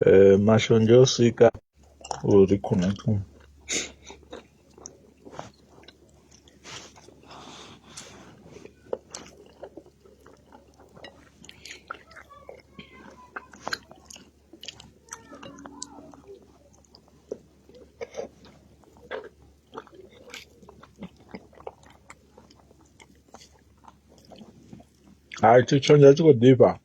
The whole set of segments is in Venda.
Mashonzha o swika uri connect. Hai tshishonzha tshi khou ḓifha.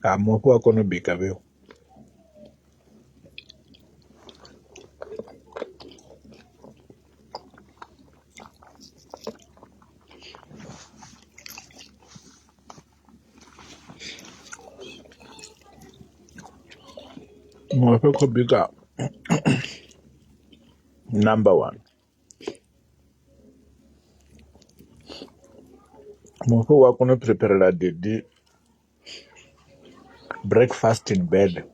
Ha mufu a kona u bika vheiwe. Muofhe khou bika number one, muofhe u a kona u phuripherela didi breakfast in bed.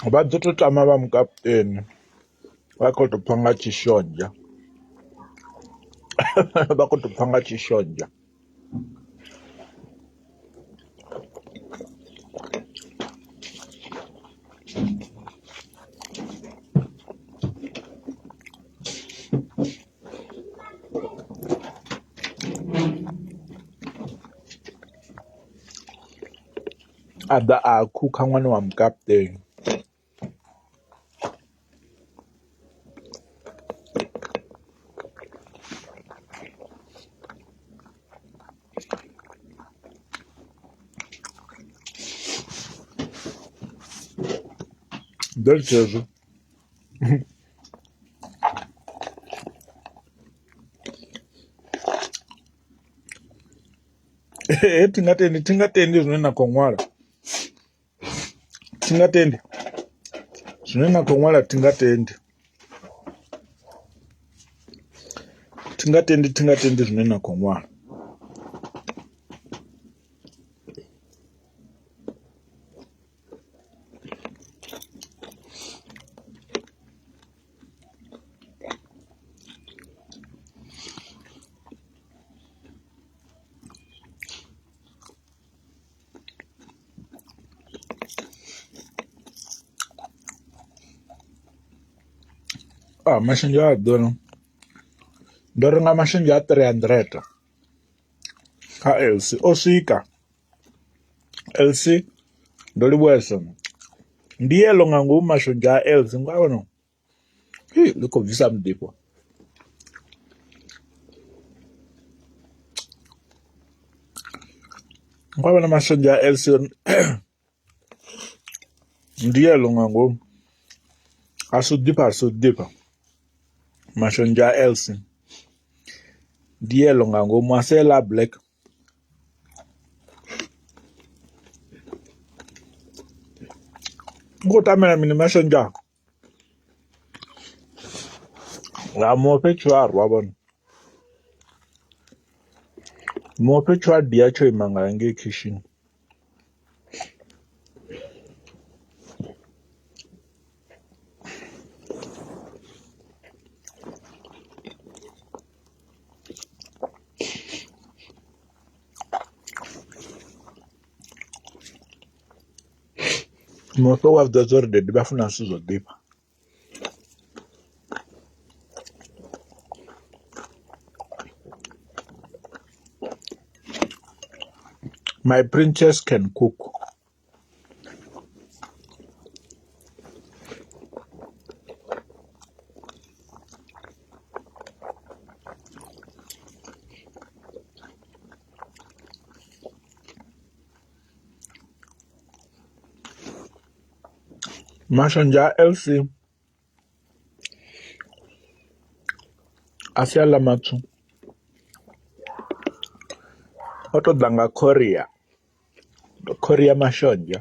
Vha ḓo tou tama vha mukaputeni vha khou tou pfha nga tshishonzha vha khou tou pfha nga tshishonzha. A ḓa a khukha ṅwana wa mukaputeni. Ndo litsha hezwo. Thi nga tendi thi nga tendi zwine na khou ṅwala thi nga tendi zwine na khou ṅwala thi nga tendi thi nga tendi thi nga tendi zwine na khou ṅwala. Mashonzha a ḓura ndo renga mashonzha a 300 kha LC o swika LC ndo livhuwesa ndi yellow nga ngomu mashonzha a LC nga vhona ḽi khou bvisa muḓifho. Nga vhona mashonzha a LC ndi yellow nga ngomu a si u ḓifha a si u ḓifha mashonzha a LC ndi yellow nga ngomu a si aḽa a black. U khou tamela mini mashonzha nga muofhe tshiarwa vhone muofhe tsho a dia tsho ima nga ngei khishini. Muofhe u a zwi ḓivha uri dadi vha funa zwithu zwo ḓifha. My princess can cook. Mashonzha a L_C a si aḽa matswu o to ḓa nga khoria, khoria mashonzha.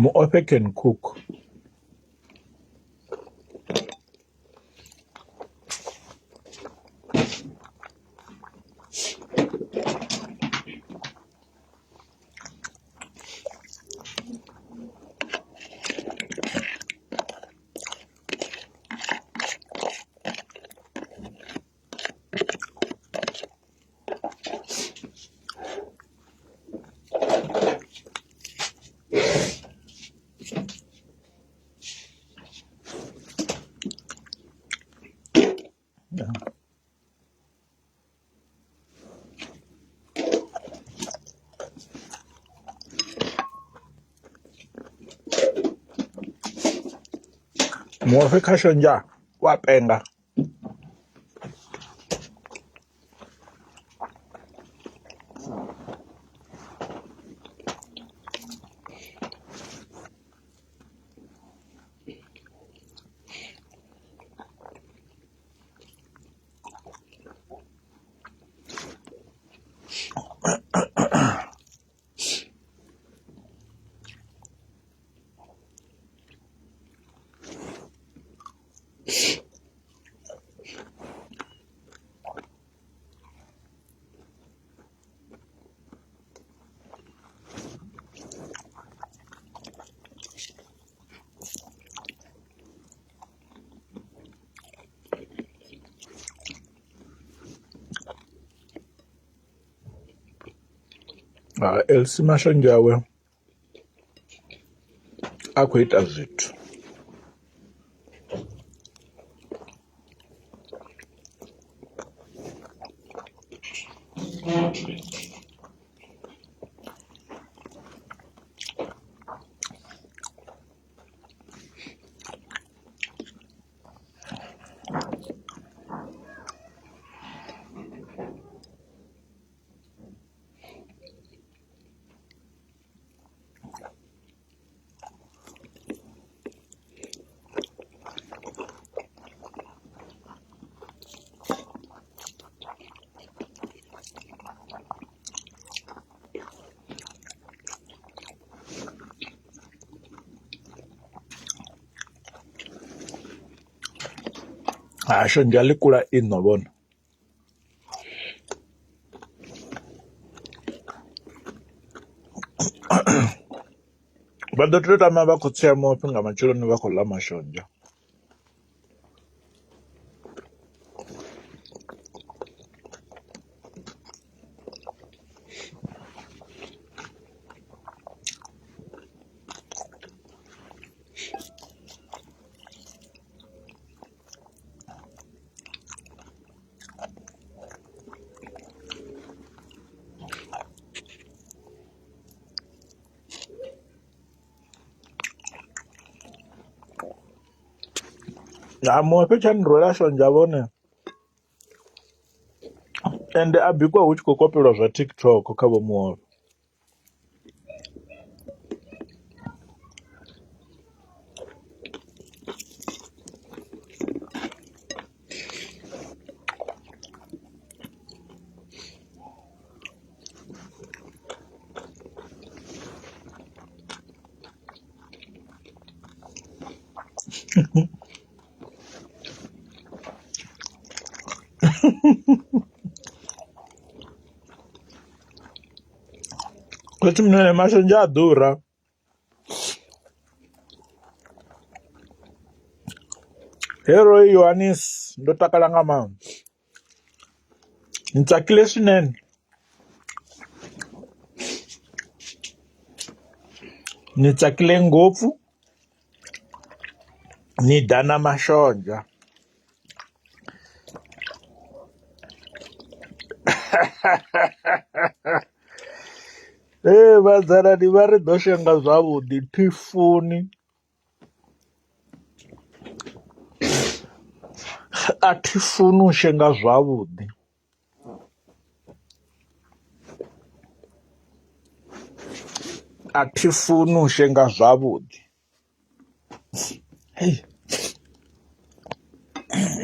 Muofhe can cook. Muofhe kha shonzha wa penga. Elsie mashonzha awe a khou ita zwithu. Ha shonzha ḽi kula iṋo vhona. Vha ḓo tea u tama vha khotsi a muofhe nga matsheloni vha khou ḽa mashonzha. Ha muofhe tsha ni rwela shonzha vhone ende a bikwa hu tshi khou kopelwa zwa TikTok kha vho muofhe. Khotsimunene mashonzha a ḓura. Heroe Johannes ndo takala nga maanḓa ni tsakile swinene ni tsakile ngopfu ni dya na mashonzha. Vhadzanani vha ri ḓo shenga zwavhuḓi thi funi a thi funi u shenga zwavhuḓi. A thi funi u shenga zwavhuḓi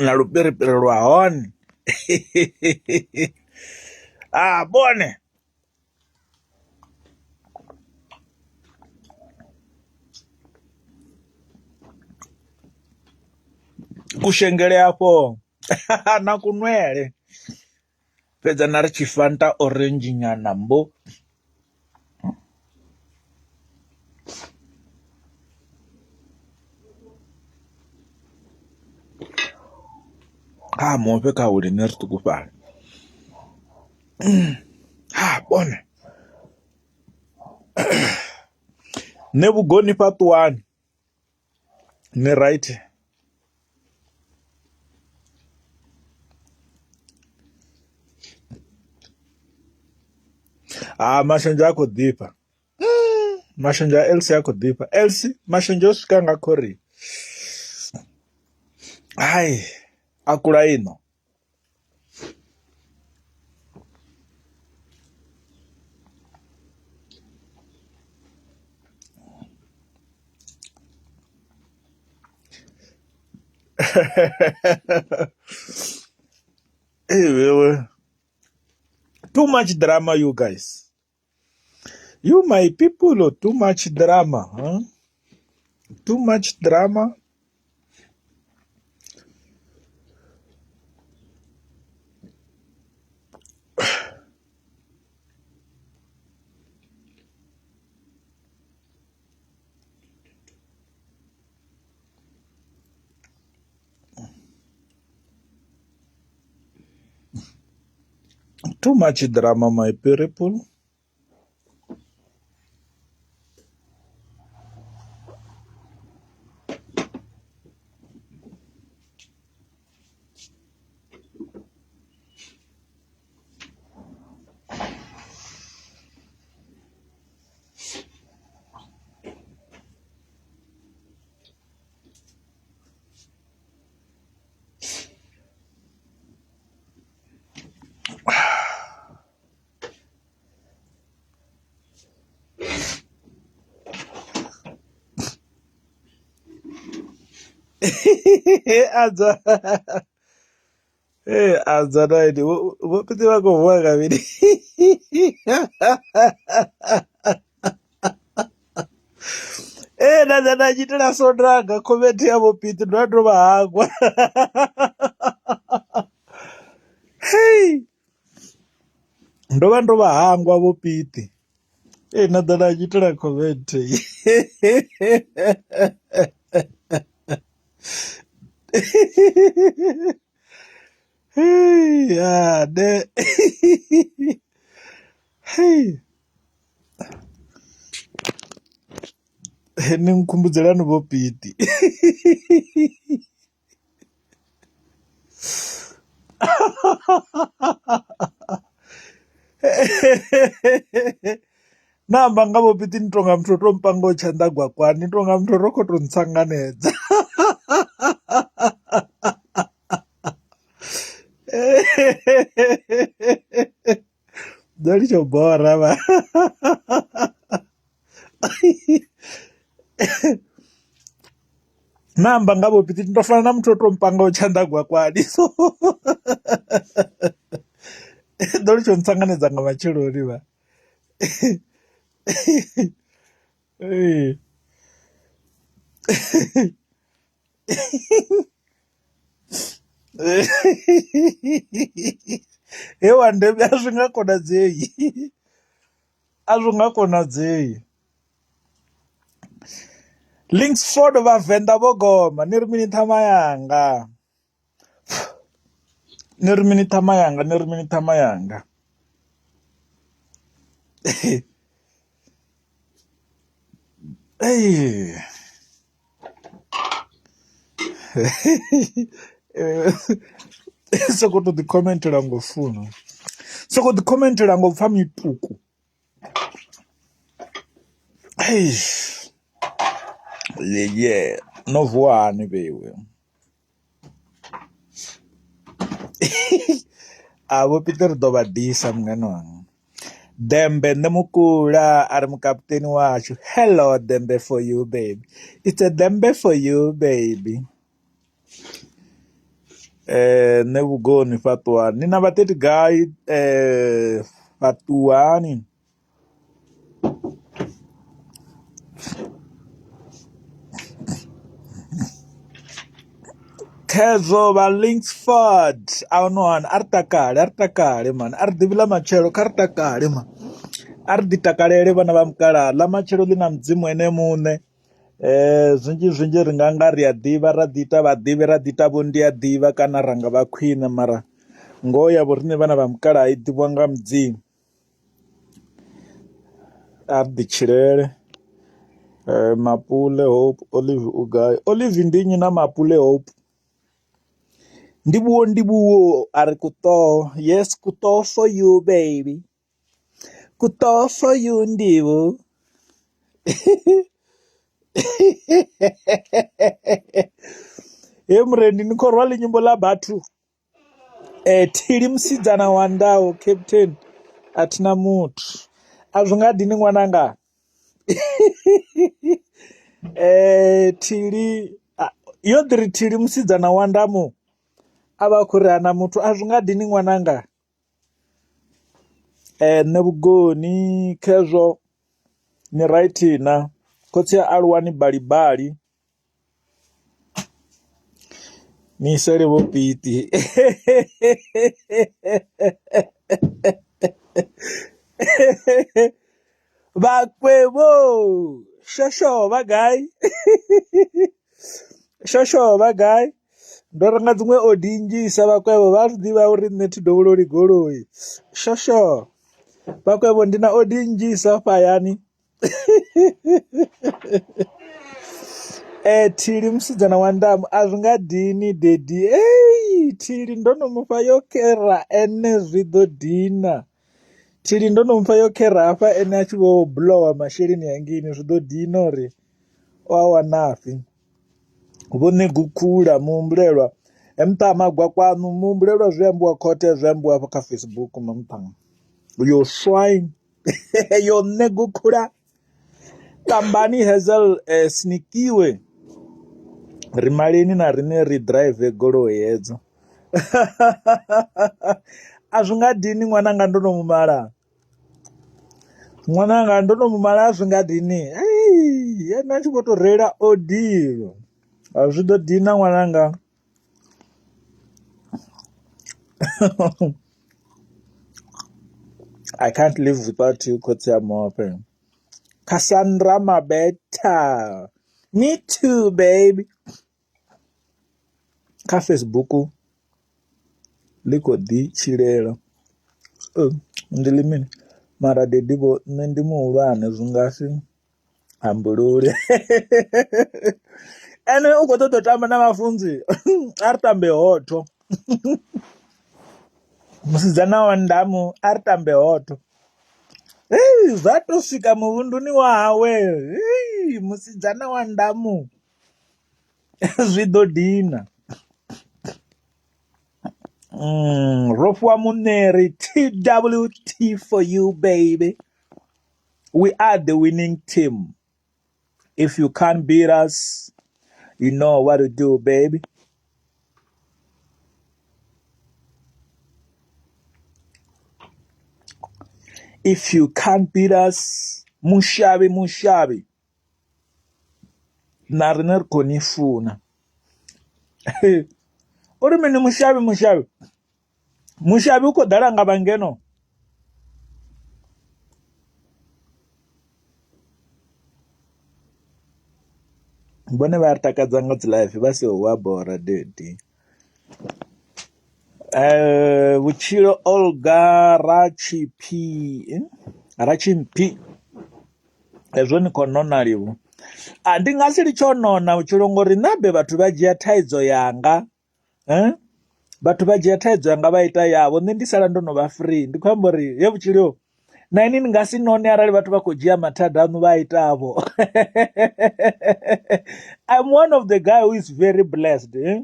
na lupiripiri lwa hone a vhone. Kushengele afho na kunwele fhedza na ri tshi fanta orange nyana mbo. Ha muofhe kha hule nṋe ri ṱukufhale. Ha vhone nṋe vhugoni fhaṱuwani ni right ha mashonzha a khou ḓifha mashonzha a Elsie a khou ḓifha Elsie mashonzha o swika nga khori hai a kula ino. Hey, too much drama you guys. You my people, oh, too much drama, huh? Too much drama. Too much drama, my people. Adza ee adza naini vho piṱi vha khou vuwa kavhili ee nda ḓa nda tshitela sondaga khomethi ya vho piṱi ndo ndo vha hangwa hei ndo vha ndo vha hangwa vho piṱi ee nda ḓa nda tshitela khomethe Hey, ya ne hey ni nkhumbudzelani vho piti Na amba nga vho Piṱi ni tonga muthu o to mpangaho tshanḓa gwakwani ni tonga muthu ro kho to ntsanganedza ndo litsho bora vha na amba nga vho Piṱi ni to fana na muthu o to mpangaho tshanḓa gwakwani so ndo litsho ntsanganedza nga matsheloni vha. Ee. He wa ndeme a zwi nga konadzei a zwi nga konadzei. Linksford vhavenḓa vho goma ni ri mini ṱhama yanga. Ni ri mini ṱhama yanga ni ri mini ṱhama yanga soko to ḓi khomentela ngo funa soko ḓi khomentela ngo pfha mituku. Eish yeah no vuwa hani vheiwe a vho Peter ri ḓo vha disa mungani wanga Dembe nṋe mukula a ri mukaputeni washu hello Dembe for you baby it's a Dembe for you baby nṋe vhugoni fhaṱuwani ni na vhaṱeti gai fhaṱuwani. Khezwo vha Linksford a no hani a ri takale a ri takale mani a ri ḓivhi ḽa matshelo kha ri takale mani a ri ḓi takalele vhana vha mukalaha ḽa matshelo ḽi na mudzimu ene muṋe zwinzhi zwinzhi ri nga nga ri a ḓivha ra ḓi ita vhaḓivhi ra ḓi ita vho ndi a ḓivha kana ra nga vha khwine mara ngoho ya vho riṋe vhana vha mukalaha i ḓivhiwa nga mudzimu. A ri ḓi tshilele Mapule Hope Olive u gai Olive ndi nnyi na Mapule Hope Ndivhuwo Ndivhuwo a ri kuṱoho yes kuṱoho for you baby kuṱoho for you Ndivhu he murendi ni khou rwa ḽinyimbo ḽa vhathu. Thili musidzana wa ndau captain a thi na muthu a zwi nga dini ṅwananga Thili yo ḓi ri thili musidzana wa ndamu a vha a khou ri hana muthu a zwi nga dini ṅwananga. Nṋe vhugoni khezwo ni right na khotsi a aluwani balibali. Ni isele vho piṱi vhakwevho shosho vha gai shosho vha gai ndo renga dziṅwe odi nnzhisa vhakwevho vha zwi ḓivha uri nṋe thi dovhololi goloi shosho vhakwevho ndi na odi nnzhisa hafha hayani. Thili musidzana wa ndamu a zwi nga dini daddy ei thili ndo no mufha yo khera ene zwi ḓo dina thili ndo no mufha yo khera hafha ene a tshi vho bulowa masheleni hangeini zwi ḓo dina uri o a wanafhi. Vho Ṋegukhula muhumbulelwa nṱha ha magwa kwaṋu muhumbulelwa zwi ambiwa khothe zwi ambiwa hafha kha Facebook mamuṱhannga yo swine. Yo ṋegukhula tambani Hazel snikiwe ri maleni na riṋe ri drive goloi hedzo a zwi nga dini ṅwananga ndo no mu mala ṅwananga ndo no mu mala a zwi nga dini ene a tshi vho to reila odiwa zwi ḓo dina ṅwananga. I can't live without you khotsi a muofhe Cassandra Mabeta me too baby kha Facebook ḽi kho ḓi tshilela ndi ḽi mini mara dedi vho nṋe ndi muhulwane zwi nga si ambulule ene u khou ṱoḓa u tamba na vhafunzi a ri tambe hotho musidzana wa ndamu a ri tambe hotho hei zwa to swika muvhunduni wa hawe hei musidzana wa ndamu zwi ḓo dina ro fhiwa muṋeri twt for you baby We are the winning team. If you can't beat us, you know what to do, baby. If you can't beat us, mushavhi mushavhi na riṋe ri khou ni funa. Uri mini mushavhi mushavhi Mushavhi u khou ḓala nga vhangeno. Vhone vha ri takadza nga dzi live vha siho hu a bora dadi. Vhutshilo Olga Ratshiphi Ratshimphi hezwo ni khou nona livho, ndi nga si litshe u nona vhutshilo ngori nṋe habe vhathu vha dzhia thaidzo yanga. Vhathu vha dzhia thaidzo yanga vha ita yavho nṋe ndi sala ndo no vha free ndi khou amba uri he vhutshilo Na ini ni nga si none arali vhathu vha khou dzhia mathada aṋu vha a itavho. I'm one of the guy who is very blessed. Eh?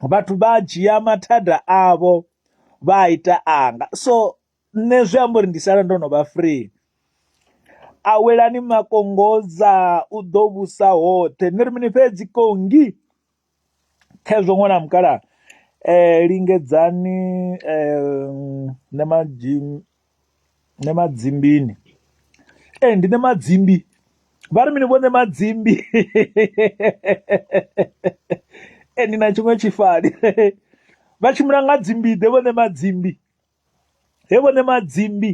Vhathu vha dzhia mathada avho vha a ita anga so nṋe zwi amba uri ndi sala ndo no vha free. Awelani makongoza u ḓo vhusa hoṱhe ni ri mini fhedzi kongi khezwo ṅwana wa mukalaha lingedzani nṋe nṋe madzimbini ee ndi nṋe madzimbi vha ri mini vho nṋe madzimbi ee ndi na tshiṅwe tshifani vha tshimbila nga dzimbi ḓe vho nṋe madzimbi he vho nṋe madzimbi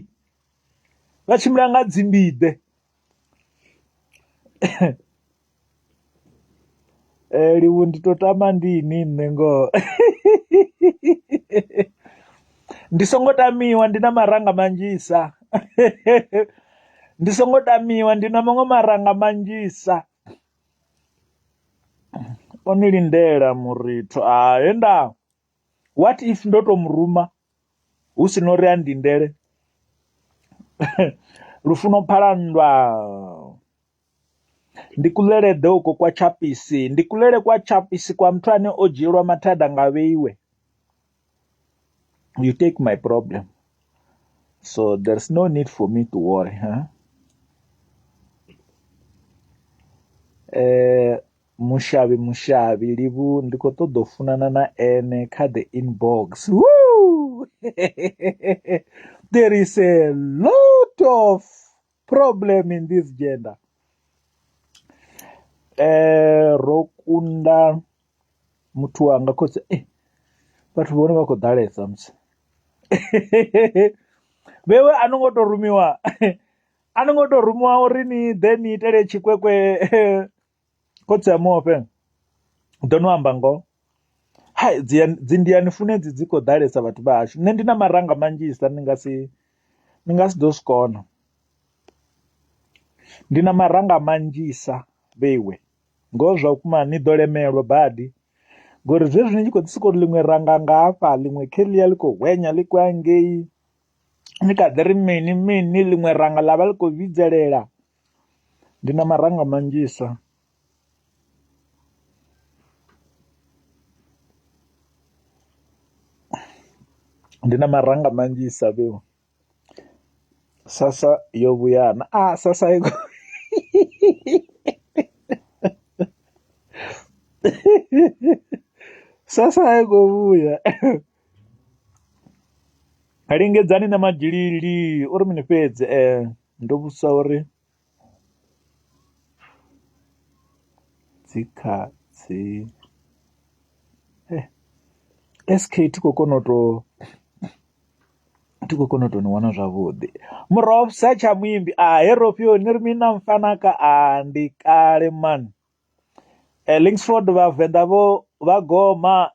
vha tshimbila nga dzimbi ḓe. Livhu ndi to tama ndi ini nṋe ngoho ndi songo tamiwa ndi na maranga manzhisa ndi songo tamiwa ndi na maṅwe maranga manzhisa o ni lindela muritho he nda what if ndo to muruma hu si na uri a ndindele lufuno phala nndwa. Ndi kuḽele ḓe uko kwa Tshapisi, ndi kuḽele kwa Tshapisi kwa muthu ane o dzhielwa mathada nga vheiwe. You take my problem so there's no need for me to worry huh? Mushavhi mushavhi livhu ndi khou ṱoḓa u funana na ene kha the inbox Woo! There is a lot of problem in this gender eh ro kunda muthu wanga khotsi eh vhathu vhone vha khou ḓalesa musi vhewe a no ngo to rumiwa a no ngo to rumiwa uri ni ḓe ni itele tshikwekwe khotsi a muofhe ḓo no amba ngoho hai dzi dzi ndi ani funa edzi dzi khou ḓalesa vhathu vha hashu nṋe ndi na maranga manzhisa ni nga si ni nga si ḓo zwi kona ndi na maranga manzhisa vheiwe ngoho zwa vhukuma ni ḓo lemelwa badi ngori zwezwi ni tshi kho ḓi sokou ri ḽiṅwe ranga nga hafha ḽiṅwe kheḽia ḽi khou hwenya ḽi khou ya ngei ni kha ḓi ri mini mini ḽiṅwe ranga ḽa vha ḽi khou vhidzelela ndi na maranga manzhisa. Ndi na maranga manzhisa vheiwe sasa yo vhuya na ah sasa i sasa a i khou vhuya lingedzani na madzhilili uri mini fhedzi ndo vhudzisa uri dzi kha dzi S_K thi khou kona u to thi khou kona u to ni wana zwavhuḓi. Muroho tsha muimbi ahee Rofhiwa ni ri mini na mfanaka ndi kale mani Lingsford vhavenḓa vho vha goma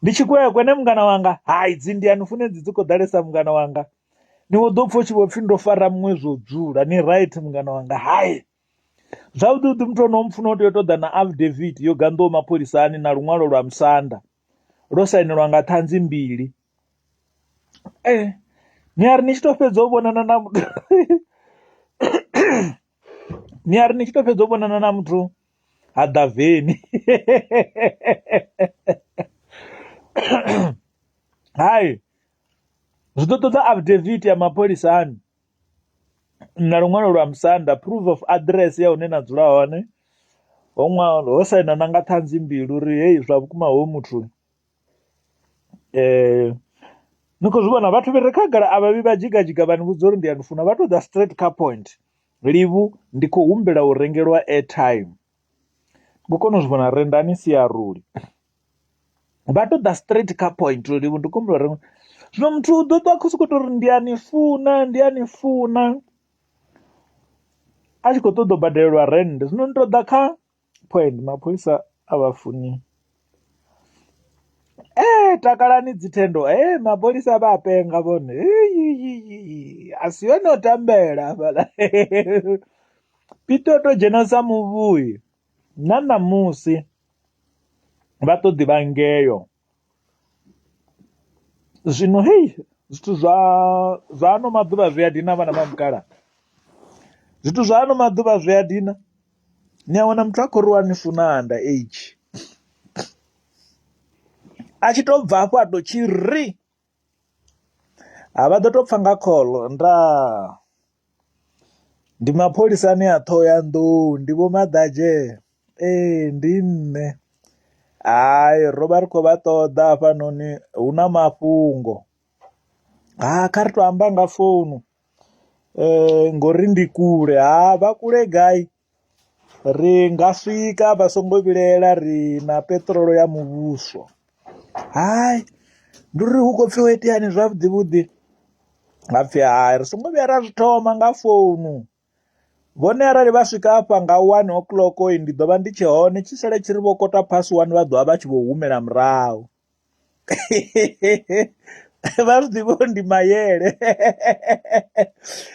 Ndi tshikwekwe ne mungana wanga hai dzi ndi a ni funa edzi dzi khou ḓalesa mungana wanga ni vho ḓo pfha u tshi vho pfhi ndo fara muṅwe zwo dzula ni right mungana wanga hai zwavhuḓi vhuḓi muthu ono mpfuna u tea u ṱoḓa na affidavit yo ganḓiwaho mapholisani na luṅwalo lwa musanda lwo sainelwa nga ṱhanzi mbili. Ni a ri ni tshi to fhedza u vhonana na muthu ni a ri ni tshi to fhedza u vhonana na muthu ha ḓa veni hai zwi ḓo ṱoḓa affidavit ya mapholisani na luṅwalo lwa musanda proof of address ya hune na dzula hone ho ṅwalwa ho saina na nga ṱhanzi mbili uri heyi zwa vhukuma hoyu muthu ni khou zwi vhona vhathu vha re khagala a vha vhi vha dzhiga dzhiga vha ni vhudza uri ndi a ni funa vha to ḓa straight kha point. Livhu ndi khou humbela u rengelwa airtime ndi khou kona u zwi vhona rendani siaruli vha to ḓa straight kha point uri livhu ndi khou humbela u renga zwino muthu u ḓo ṱwa a khou sokou tou ri ndi a ni funa ndi a ni funa a tshi khou ṱoḓa u badelelwa rennde zwino ni to ḓa kha point mapholisa a vha funi ee takalani dzi thendo ee mapholisa vha a penga vhone a si yone u tambela hafhaḽa Piṱo o to dzhena sa muvhuyi na ṋamusi vha ṱoḓi vha ngeyo zwino hei. Zwithu zwa zwa ano maḓuvha zwi a dina vhana vha mukala zwithu zwa ano maḓuvha zwi a dina ni a wana muthu a khou ri wa ni funa under age a tshi to bva hafho a to tshi ri ha vha ḓo tou pfha nga khoḽo ndaa ndi mapholisani a Ṱhohoyanḓou ndi Vho Maḓadzhe ee ndi nṋe hai ro vha ri khou vha ṱoḓa hafhanoni hu na mafhungo ha kha ri to amba nga founu ngori ndi kule ha vha kule gai Ri nga swika vha songo vhilaela ri na peṱirolo ya muvhuso, hayi ndi uri hu khou pfhi ho iteani zwavhuḓi vhuḓi hapfhi hayi ri songo vhuya ra zwi thoma nga founu vhone arali vha swika hafha nga one o'clock ndi ḓo vha ndi tshe hone tshi sala tshi ri vho kota phasi one vha ḓovha vha tshi vho humela murahu. Vha zwi ḓivha uri ndi mayele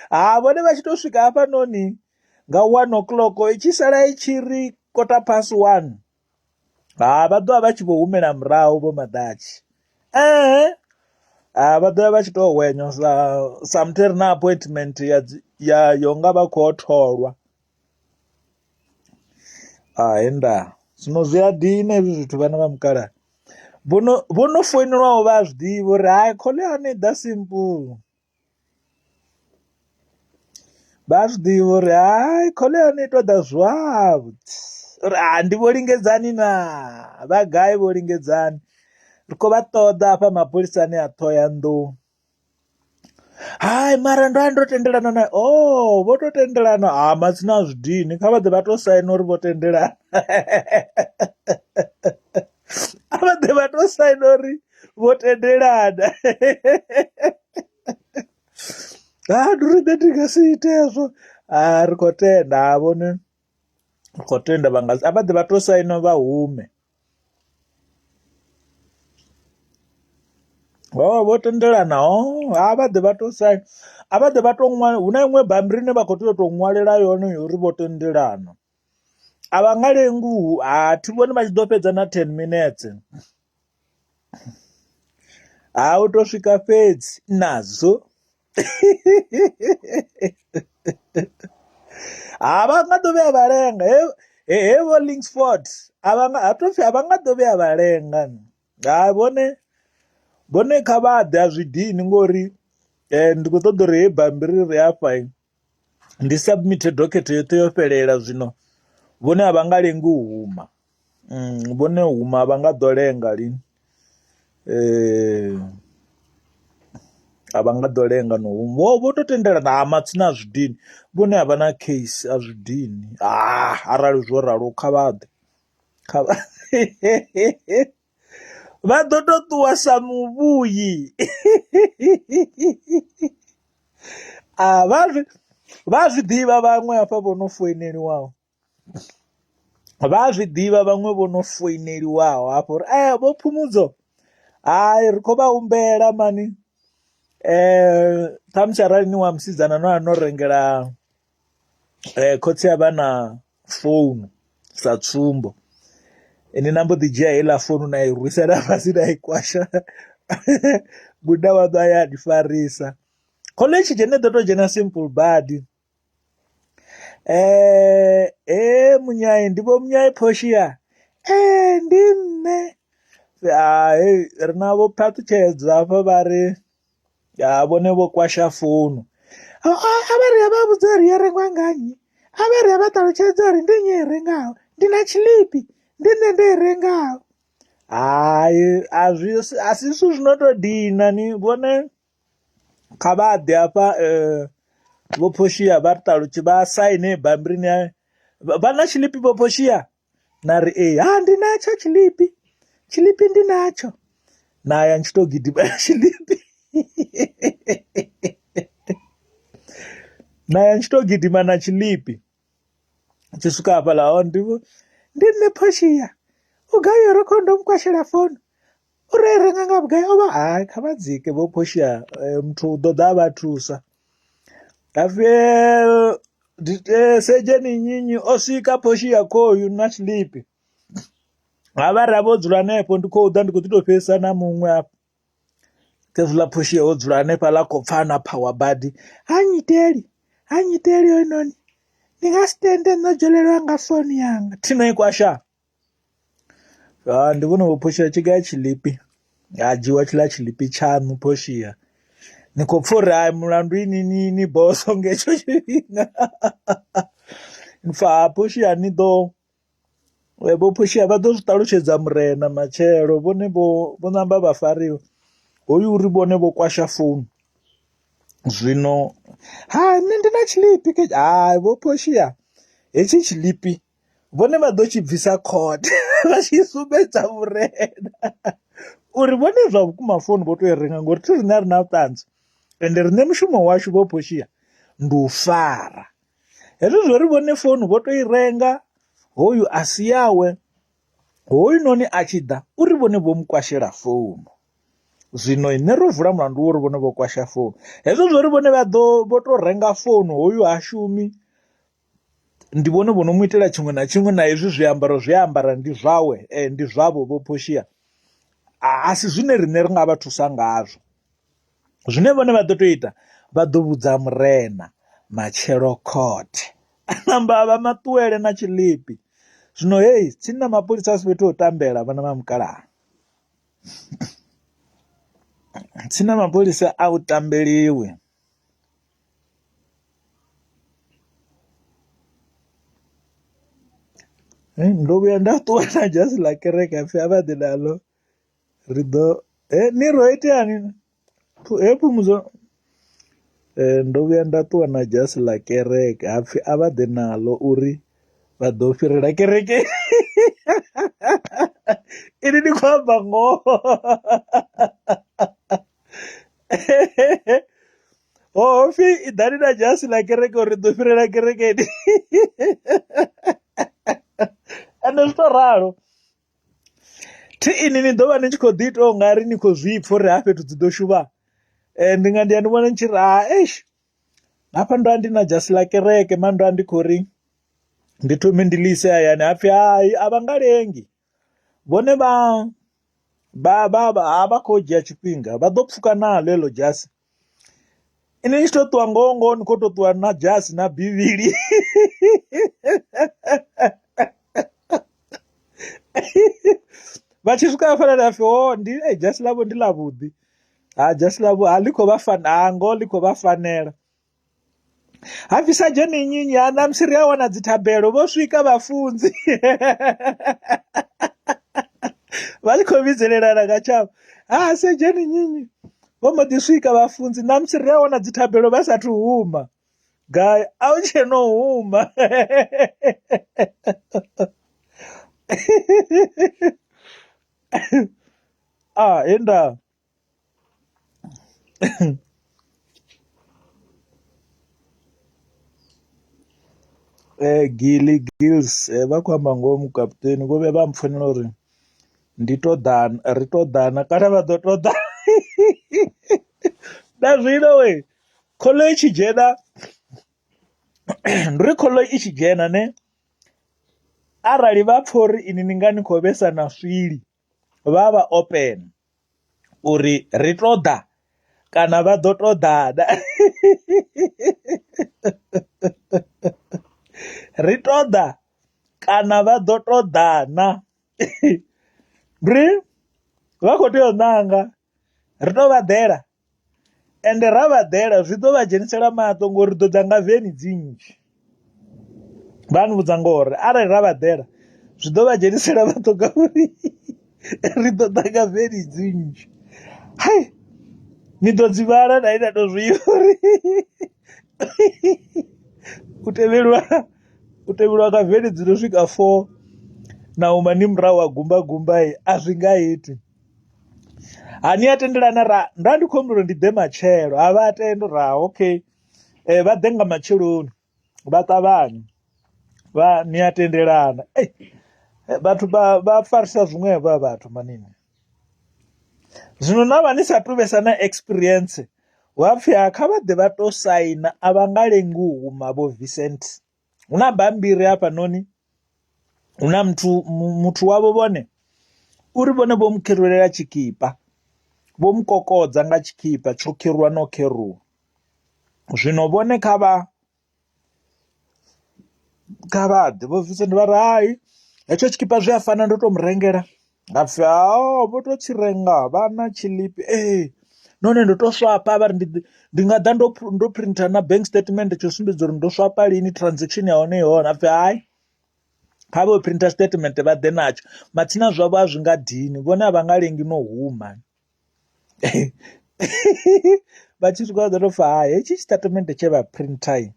ha vhone vha tshi to swika hafhanoni nga one o'clock i tshi sala i tshi ri kota past one ha vha ḓovha vha tshi vho humela murahu vho maḓatshi ehe ha vha ḓovha vha tshi to hwenya sa sa muthu ri na appointment ya ya yo nga vha khou tholwa he ndaa zwino zwi a dina hezwi zwithu vhana vha mukalaha vhono vhono foinelwaho vha a zwi ḓivha uri hai call ya hone i ḓa simple vha zwi ḓivha uri hai call ya hone i to ḓa zwavhuḓi uri ha ndi vho lingedzani na vha gai vho lingedzani ri khou vha ṱoḓa hafha mapholisani a Ṱhohoyanḓou hai mara ndo ndo tendelana nae oh vho to tendelana ha matsina a zwi dini kha vha ḓe vha to saina uri vho tendelana a vha ḓe vha to saina uri vho tendelana ha ndi uri nṋe ndi nga si ite hezwo ha ri khou tenda ha vhone ri khou tenda vha nga a vha ḓe vha to saina vha hume. Ho vho tendelana ho ha vha ḓe vha to saina a vha ḓe vha to ṅwala hu na iṅwe bammbiri ine vha kho tea u to ṅwalela yone ya uri vho tendelana a vha nga lengi a thi vhoni vha tshi ḓo fhedza na ten minetse ha u to swika fhedzi nadzo ha vha nga ḓo vhuya vha lenga he he vho Linksford a vha nga ha to pfhi a vha nga ḓo vhuya vha lenga ha vhone vhone kha vha ḓe a zwi dini ngori ndi khou ṱoḓa uri heyi bammbiri ri hafha ndi submit dokhethe yoṱhe yo fhelela zwino vhone a vha nga lengi u huma. Vhone u huma a vha nga ḓo lenga lini a vha nga ḓo lenga no huma vho vho to tendelana ha matsina a zwi dini vhone a vha na case a zwi dini arali zwo ralo kha vha ḓe kha vha vha ḓo to ṱuwa sa muvhuyi a vha zwi vha zwi ḓivha vhaṅwe hafha vho no foineliwaho. Vha a zwi ḓivha vhaṅwe vho no foineliwaho hafho uri eh vho Phumudzo hai ri khou vha humbela mani ṱhamusi arali ni wa musidzana no ya no rengela khotsi a vhana founu sa tsumbo ini na mbo ḓi dzhia heiḽa founu na i rwisela fhasi na i kwasha munna waṋu a ya a ni farisa. Khoḽo i tshi dzhena i ḓo tou dzhena simple badi. Ee munyai ndi vho munyai Portia ee ndi nṋe hai ri na vho phaṱhutshedzo hafha vha ri vhone vho kwasha founu a vha ri vha vhudza uri yo rengiwa nga nnyi a vha ri vha ṱalutshedza uri ndi nnyi a i rengaho ndi na tshiḽipi ndi nṋe ndo i rengaho hai a zwi a si zwithu zwino to dina ni vhone. Kha vha ḓe hafha vho Portia vha ri ṱalutshedze vha saine bammbiri ya vha na tshiḽipi vho Portia na ri ee ha ndi natsho tshiḽipi tshiḽipi ndi natsho na ya ni tshi to gidima na tshiḽipi na ya ni tshi to gidima na tshiḽipi tshi swika hafhaḽa ho ndi ndi nṋe Portia u gai yo ri khou ndo mukwashela founu. Uri a i renga nga vhugai o vha hai kha vha dzike vho Portia muthu u ḓo ḓa a vha thusa hapfi sedzheni nnyi nnyi o swika Portia khoyu na tshiḽipi ha vha ri vho dzula hanefho ndi khou ḓa ndi kho ḓi to fhedzisa na muṅwe hafha. Khezwiḽa Portia o dzula hanefhaḽa a khou pfha a na power badi ha nnyiteli ha nnyiteli hoyunoni ndi nga si tende nṋe o dzhenelelwa nga founu yanga thi no i kwasha. Ndi vhone vho Portia tshi gai tshiḽipi ha dzhiwa tshiḽa tshiḽipi tshaṋu Portia ni khou pfha uri hai mulandu ini ni ni boso nga hetsho tshifhinga ni pfha ha Portia ni ḓo Vho Phoshiya vha ḓo zwi ṱalutshedza murena matshelo vhone vho vho ṋamba vha fariwa hoyu uri vhone vho kwasha founu zwino ha nṋe ndi na tshiḽipi hai vho Phoshiya hetshi tshiḽipi vhone vha ḓo tshi bvisa court vha tshi sumbedza murena uri vhone zwa vhukuma founu vho to i renga ngori thi riṋe a ri na vhuṱanzi ende riṋe mushumo washu vho Phoshiya ndi u fara. Hezwi zwo ri vhone founu vho to i renga hoyu a si yawe hoyunoni a tshi ḓa uri vhone vho mu kwashela founu zwino nṋe ro vula mulandu wo uri vhone vho kwasha founu hezwo zwo ri vhone vha ḓo vho to renga founu hoyu ha shumi ndi vhone vho no mu itela tshiṅwe na tshiṅwe na hezwi zwiambaro zwi a ambara ndi zwawe ndi zwavho vho Portia a si zwine riṋe ri nga vha thusa ngazwo. Zwine vhone vha ḓo tou ita vha ḓo vhudza murena matshelo court a namba a vha maṱuwele na tshiḽipi zwino hei tsini na mapholisa a si fhethu ho tambela vhana vha mukalaha tsini na mapholisa a u tambeliwi. Ndo vhuya nda ṱuwa na dzhasi ḽa kereke hapfi a vha ḓe naḽo. Ri ḓo he ni ro iteani he phumudzo ndo vhuya nda ṱuwa na dzhasi ḽa kereke hapfi a vha ḓe naḽo uri vha ḓo fhirela kerekeni ini ni khou amba ngoho ho pfhi iḓani na dzhasi ḽa kereke uri ri ḓo fhirela kerekeni ende zwi to ralo. Thi ini ni ḓo vha ni tshi kho ḓi ita u nga ri ni khou zwi pfha uri ha fhethu dzi ḓo shuvha ndi nga ndi ya ni vhona ni tshi ri ha eish hafha ndo vha ndi na dzhasi ḽa kereke mara ndo vha ndi khou ri ndi thome ndi ḽi ise hayani hapfi hai a vha nga lengi vhone vha vha vha vha khou dzhia tshifhinga vha ḓo pfhuka naḽo heḽo dzhasi. Ini ni tshi to ṱuwa ngoho ngoho ni kho to ṱuwa na dzhasi na bivhili vha tshi swika hafhaḽa hapfi ho ndi dzhasi ḽavho ndi ḽa vhuḓi ha dzhasi ḽavho a ḽi khou vha fana ha ngoho ḽi khou vha fanela. Hapfi sedzheni nnyi nnyi ha ṋamusi ri a wana dzi thabelo vho swika vhafunzi vha tshi khou vhidzelelana nga tshavho ha sedzheni nnyi nnyi vho mbo ḓi swika vhafunzi ṋamusi ri a wana dzi thabelo vha sathu huma gai a hu tshe no huma ah he nda Gilly Gills vha khou amba ngoho mukaputeni vho vhuya vha mpfonela uri ndi to ḓa ri to ḓana kana vha ḓo to ḓa na zwino wee khoḽo i tshi dzhena ndi uri khoḽo i tshi dzhena ne arali vha pfha uri ini ni nga ni khou vhesa na swili vha vha open. Uri ri to ḓa kana vha ḓo to ḓa na ri to ḓa kana vha ḓo to ḓa na ri vha kho tea u ṋanga ri to vha ḓela. Ende ra vha ḓela zwi ḓo vha dzhenisela maṱo ngori ri ḓo ḓa nga veni dzi nnzhi vha ni vhudza ngoho uri arali ra vha ḓela zwi ḓo vha dzhenisela maṱo ngauri ri ḓo ḓa nga veni dzi nnzhi hai ni ḓo dzi vhala na ina to zwi uri u tevhelwa u tevhelwa nga veni dzi no swika four na huma ni murahu wa gumba gumba a zwi nga iti. Ha ni a tendelana ra nda ndi khou humbela uri ndi ḓe matshelo ha vha tenda uri ha okay vha ḓe nga matsheloni vha ṱavhanye vha ni a tendelana vhathu vha vha farisa zwiṅwevho havha vhathu manini. Zwino na vha ni sa tu vhesa na experience hu apfhi ha kha vha ḓe vha to saina a vha nga lengi u huma vho Vincent. Hu na bammbiri hafhanoni hu na muthu muthu wavho vhone uri vhone vho mu kherulela tshikipa. Vho mu kokodza nga tshikhipa tsho kheruwa no kheruwa. Zwino vhone kha vha kha vha ḓe vho Vincent vha ri hai hetsho tshikipa zwi a fana ndo to mu rengela nga pfhi ha vho to tshi renga vha na tshiḽipi ee nahone ndo to swapa vha ri ndi ndi nga ḓa ndo ndo printer na bank statement tsho sumbedza uri ndo swapa lini transaction ya hone i hone ha pfhi hai kha vha yo printer statement vha ḓe natsho matsina zwavho a zwi nga dini vhone a vha nga lengi no huma. Vha tshi swika vha ḓo tou pfha hai hetshi tshitatamennde tshe vha printer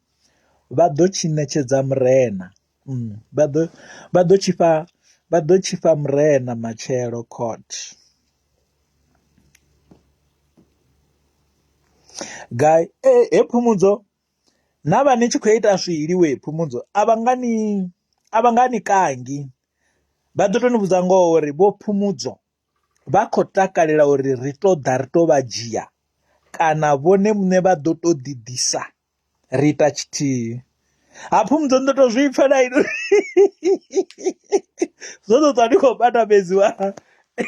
vha ḓo tshi ṋetshedza murena vha ḓo vha ḓo tshi fha vha ḓo tshi fha murena matshelo court. Gai he Phumudzo na vha ni tshi khou ita swili we Phumudzo a vha nga ni a vha nga ni kangi vha ḓo tou ni vhudza ngoho uri vho Phumudzo vha khou takalela uri ri tou ḓa ri tou vha dzhia kana vhone muṋe vha ḓo tou ḓi ḓisa ri ita tshithihi. Ha Phumudzo ni ḓo tou zwi pfha na inwi zwo ḓo ṱwa ni khou pandambedziwa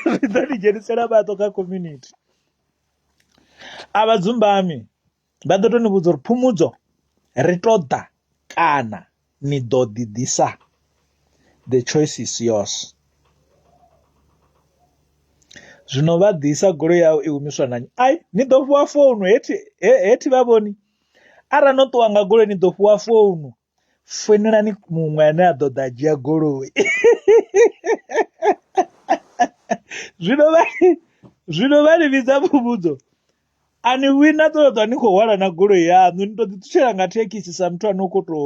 zwi ḓo ni dzhenisela maṱo kha community. A vha dzumbami vha ḓo tou ni vhudza uri Phumudzo ri tou ḓa kana ni ḓo ḓi ḓisa the choice is yours. Zwino vha ḓisa goloi yau i humiswa na nnyi ai ni ḓo fhiwa founu hethi hethi vha vhoni arali no ṱuwa nga goloi ni ḓo fhiwa founu founelani muṅwe ane a ḓo ḓa a dzhia goloi zwino vha zwino vha ni vhidza Phumudzo a ni vhuyi na ṱoḓa ṱwa ni khou hwala na goloi yaṋu ni to ḓi ṱutshela nga thekhisi sa muthu ane u khou to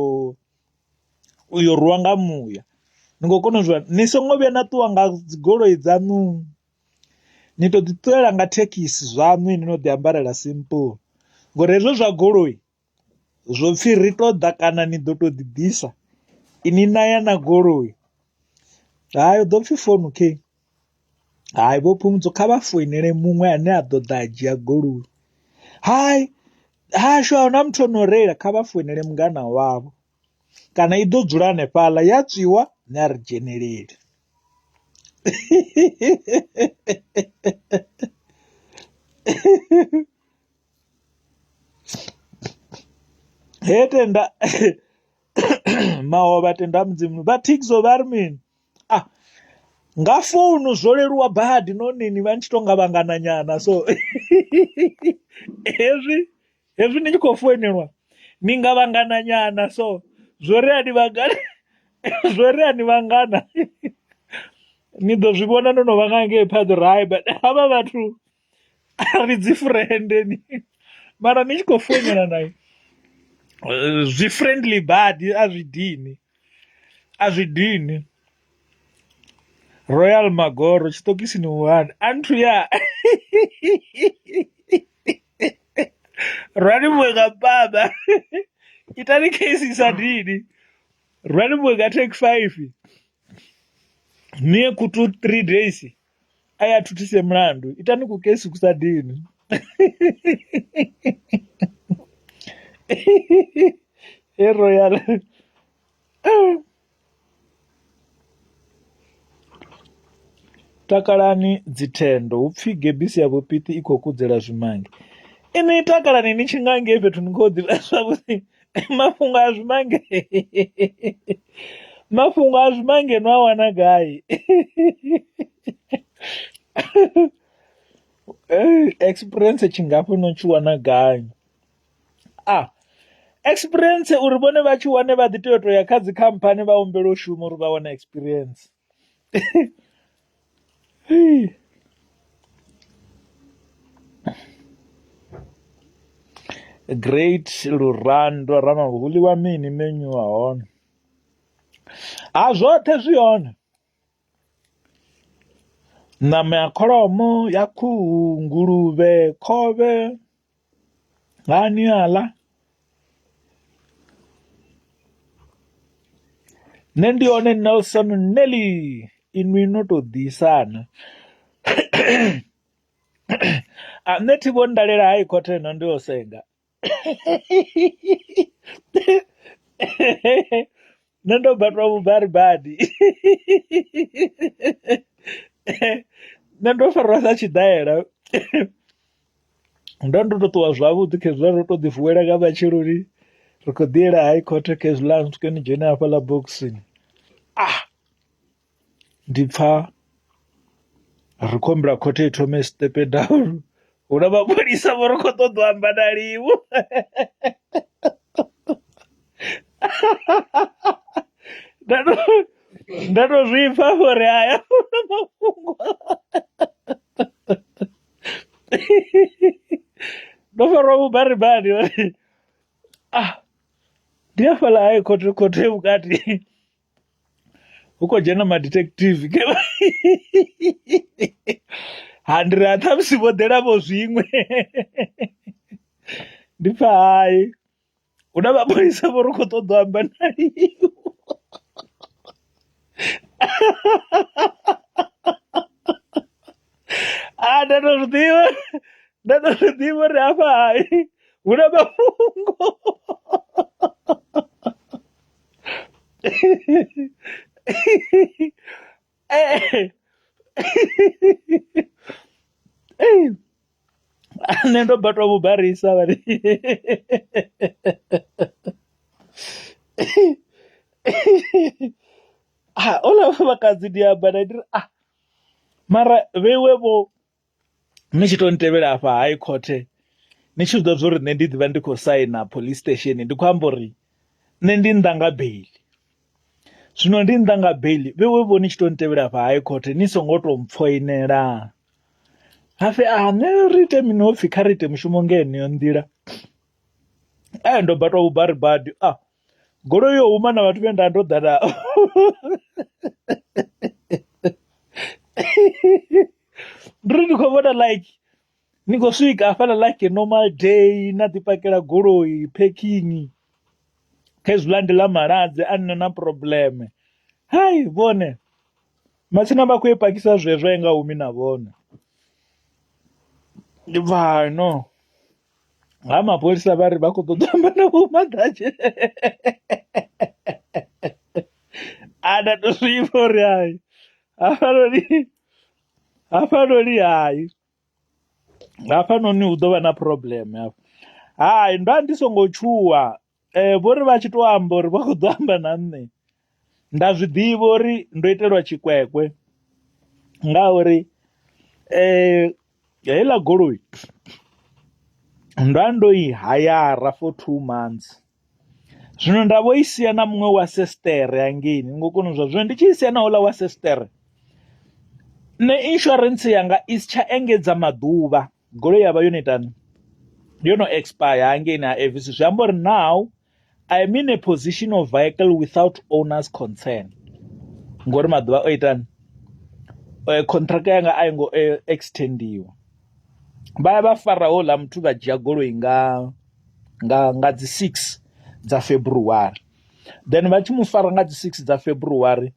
uyo rwiwa nga muya ni khou kona u zwi ni songo vhuya na ṱuwa nga dzi goloi dzaṋu ni to ḓi ṱuwela nga thekhisi zwaṋu ini no ḓi ambarela simple ngori hezwo zwa goloi zwo pfhi ri to ḓa kana ni ḓo to ḓi ḓisa ini na ya na goloi hai hu ḓo pfhi founu khei. Hai vho Phumudzo kha vha foinele muṅwe ane a ḓo ḓa a dzhia goloi, hai hashu ahuna muthu ono reila kha vha foinele mungana wavho kana i ḓo dzula hanefhaḽa ya tswiwa nṋe a ri dzheneleli. He tenda mahovha tenda mudzimu vha Thikzo vha ri mini? Ah nga founu zwo leluwa badi nahone ni vha ni tshi to nga vhangana nyana so hezwi hezwi ni tshi khou founelwa ni nga vhangana nyana so zwo ri a ni vhangana zwo ri a ni vhangana ni ḓo zwi vhona no no vha nga ngei phanḓa uri hai but havha vhathu a ri dzi friend ni mara ni tshi khou founela naye zwi friendly badi a zwi dini a zwi dini Royal Magoro tshiṱokisini one a nthu ya rwani muṅwe nga baba itani case i sa dini rwani muṅwe nga take 5 ni ye ku 2 3 days a ya thuthise mulandu itani ku kesi ku sa dini e royal takalani dzithendo hu pfhi gebisi ya vhupiti i khou kudzela zwimange ini takalani ni tshi nga ngei fhethu ni khou ḓivha zwavhuḓi mafhungo a zwimange mafhungo a zwimange no a wana gai experience tshingafho no tshi wana gai a experience uri vhone vha tshi wane vha ḓi tea u to ya kha dzi khamphani vha humbela u shuma uri vha wane experience Great Lurando Ramavhu hu ḽiwa mini menu wa hone ha zwoṱhe zwi hone ṋama ya kholomo ya khuhu nguluvhe khovhe hani aḽa. Nṋe ndi hone Nelson Nelly inwi no to ḓiisana a nṋe thi vho ndalela hai khothe ino ndi yo senga nṋe ndo batwa vhubari badi nṋe ndo farwa sa tshiḓaela. Ndo ndo to ṱuwa zwavhuḓi khezwiḽa ro to ḓi vuwela nga matsheloni ri khou ḓi yela high court khezwiḽa ni swike ni dzhene hafhaḽa bokisini ah ndi pfha ri khou humbela khothe i thome step down hu na mapholisa vho ri khou ṱoḓa u amba na Livhu nda to nda to zwi pfha uri haya hu na mafhungo ndo farwa vhubaribari ah ndi hafhaḽa hai khothe khothe vhukati hu khou dzhena ma detective ha ndi ri ha ṱhamusi vho ḓela vho zwiṅwe ndi pfha hai hu na mapholisa vho ri khou ṱoḓa u amba na iwe a nda to zwi ḓivha nda to zwi ḓivha uri hafha hai hu na mafhungo Nṋe ndo batwa vhubarisa vha ri houḽa mufumakadzi ndi amba nae ndi ri ah mara vheiwe vho ni tshi to ntevhela afha high court ni tshi zwi ḓivha zwori nṋe ndi ḓivha ndi khou saina police station ndi khou amba uri nṋe ndi nnḓa nga beiḽi. Zwino ndi nnḓa nga beiḽi vheiwe vho ni tshi to ntevhela afha high court ni songo to mpfoinela hapfi a nṋe ri ite mini hopfi kha ri ite mushumo nga heneyo nḓila. Ee ndo batwa vhubaribadi ah goloi yo huma na vhathu vhe nda ndo ḓa navho ndi ri ndi khou vhona like ni khou swika hafhaḽa like a normal day na ḓi pakela goloi parking khezwiḽa ndi ḽa maladze a nina na problem hai vhone matsina vha khou i pakisa zwezwo a i nga humi na vhone ndi bva no. Ha mapholisa vha ri vha khou ṱoḓa u amba na Vho Maḓadzhe a nda to zwi pfha uri hai hafhanoni hafhanoni hai hafhanoni hu ḓo vha na problem hafha. Hai ndo vha ndi songo tshuwa vho ri vha tshi to amba uri vha khou ḓo amba na nṋe nda zwi ḓivha uri ndo itelwa tshikwekwe ngauri Heiḽa goloi nda ndo i hayara for 2 months zwino nda vho i sia na muṅwe wa sesṱere hangeini ni ngo kona u zwa zwino ndi tshi i sia na houḽa wa sesṱere nṋe insurance yanga i si tsha engedza maḓuvha goloi ya vha yo no itani yo no expire hangeini ha Avis zwi amba uri now I am in a position of vehicle without owner's concern ngori maḓuvha o itani contract yanga a i ngo extendiwa vha ya vha fara houḽa muthu vha dzhia goloi nga nga nga dzi 6 dza February then vha tshi mu fara nga dzi 6 dza February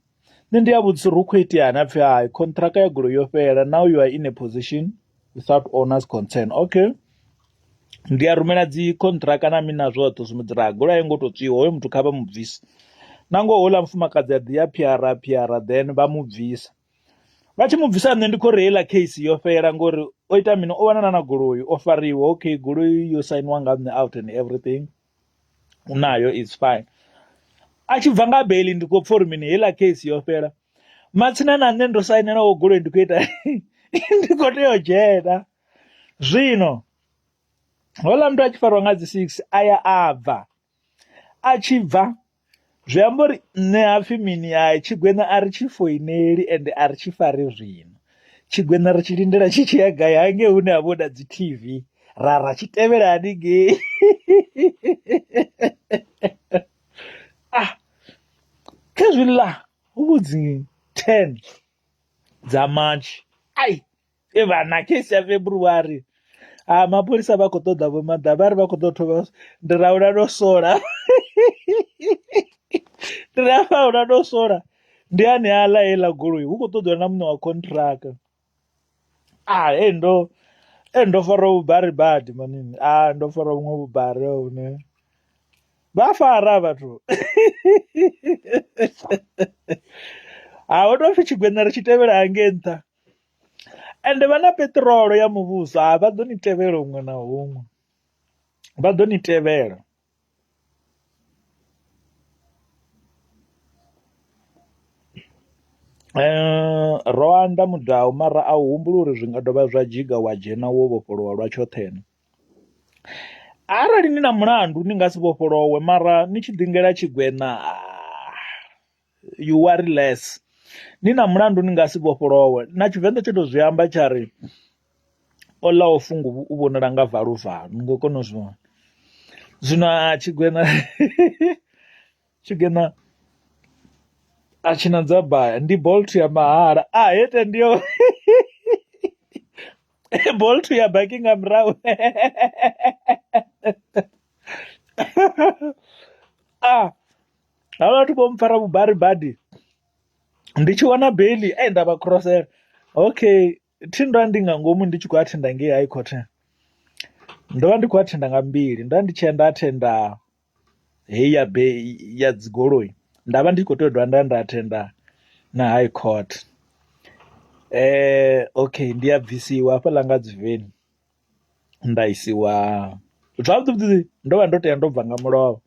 nṋe ndi a vhudzisa uri hu khou iteani hapfi hai contract ya goloi yo fhela now you are in a position without owner's concern okay ndi a rumela dzi contract na mini na zwoṱhe sumbedza uri goloi a i ngo to tswiwa hoyo muthu kha vha mu bvise na ngoho houḽa mufumakadzi a ḓi ya phiara phiara then vha mu bvisa vha tshi mu bvisa nṋe ndi khou ri heiḽa case yo fhela ngori o ita mini o wanana na goloi o fariwa okay goloi yo sainiwa nga nṋe out and everything u nayo it's fine a tshi bva nga beiḽi ndi khou pfha uri mini heiḽa case yo fhela matsina na nṋe ndo sainelaho goloi ndi khou ita ndi khou tea u dzhena zwino houḽa muthu a tshi fariwa nga dzi 6 a ya a bva a tshi bva Zwi amba uri nṋe hapfi mini hai tshigwena a ri tshi foineli ende a ri tshi fari zwino, tshigwena ri tshi lindela tshi tshi ya gai hangei hune ha vha hu na dzi T_V ra ra tshi tevhela haningei khezwiḽa hu vho dzi 10 dza March ai. E vhana case ya February ha mapholisa vha khou ṱoḓa vho maḓa vha ri vha khou ḓo thoma ndi ra hula no sola ndi ra hafha hula no sola ndi ane aḽa heiḽa goloi hu khou ṱoḓiwa na muṋe wa contract a he ndo he ndo fara vhubari badi manini a ndo fara vhuṅwe vhubari hune vha fara vhathu ha ho tou pfhi tshigwena ri tshi tevhela hangei nṱha. Ende vha na peṱirolo ya muvhuso ha vha ḓo ni tevhela huṅwe na huṅwe vha ḓo ni tevhela. Ro anda mudau mara a u humbuli uri zwi nga dovha zwa dzhiga wa dzhena wo vhofholowa lwa tshoṱhe na. Arali ni na mulandu ni nga si vhofholowe mara ni tshi ḓingela tshigweṋa you worry less ni na mulandu ni nga si vhofholowe na tshivenḓa tsho to zwi amba tsha ri o ḽaho funguvhu u vhonala nga valuvalu ni ngo kona u zwi vhona zwino a tshigweṋa tshigweṋa a tshi na dzabaya ndi bolt ya mahala a hete ndi yo bolt ya baki nga murahu a Havha vhathu vho mpfara vhubari badi ndi tshi wana beiḽi e nda vha khurosela okay thi ndo ndi nga ngomu ndi tshi khou athenda ngei high court ndo vha ndi khou athenda nga mbili nda ndi tshi ya nda athenda heyi ya be ya dzigoloi nda vha ndi khou tea u dovha nda nda athenda na high court okay ndi a bvisiwa hafhaḽa nga dzi veni nda isiwa zwavhuḓi vhuḓi ndo vha ndo tea ndo bva nga mulovha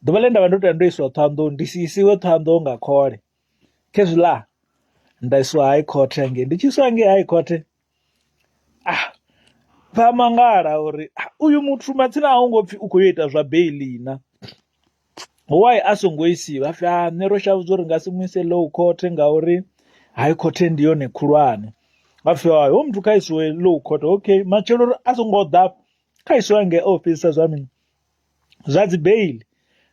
ḓuvha ḽe nda vha ndo tea ndo isiwa Ṱhohoyanḓou ndi si isiwe Ṱhohoyanḓou nga khole khezwiḽa nda isiwa high court hangei ndi tshi iswa hangei high court ah vha mangala uri uyu muthu matsina a hu ngo pfhi u khou yo ita zwa beiḽi na. Why a songo isiwa hapfi ha nṋe ro shavha uri nga si mu ise low court ngauri high court ndi yone khulwane hapfi hai hoyu muthu kha isiwe low court okay matshelo a songo ḓa kha isiwe hangei o fhedzisa zwa mini zwa dzi beiḽi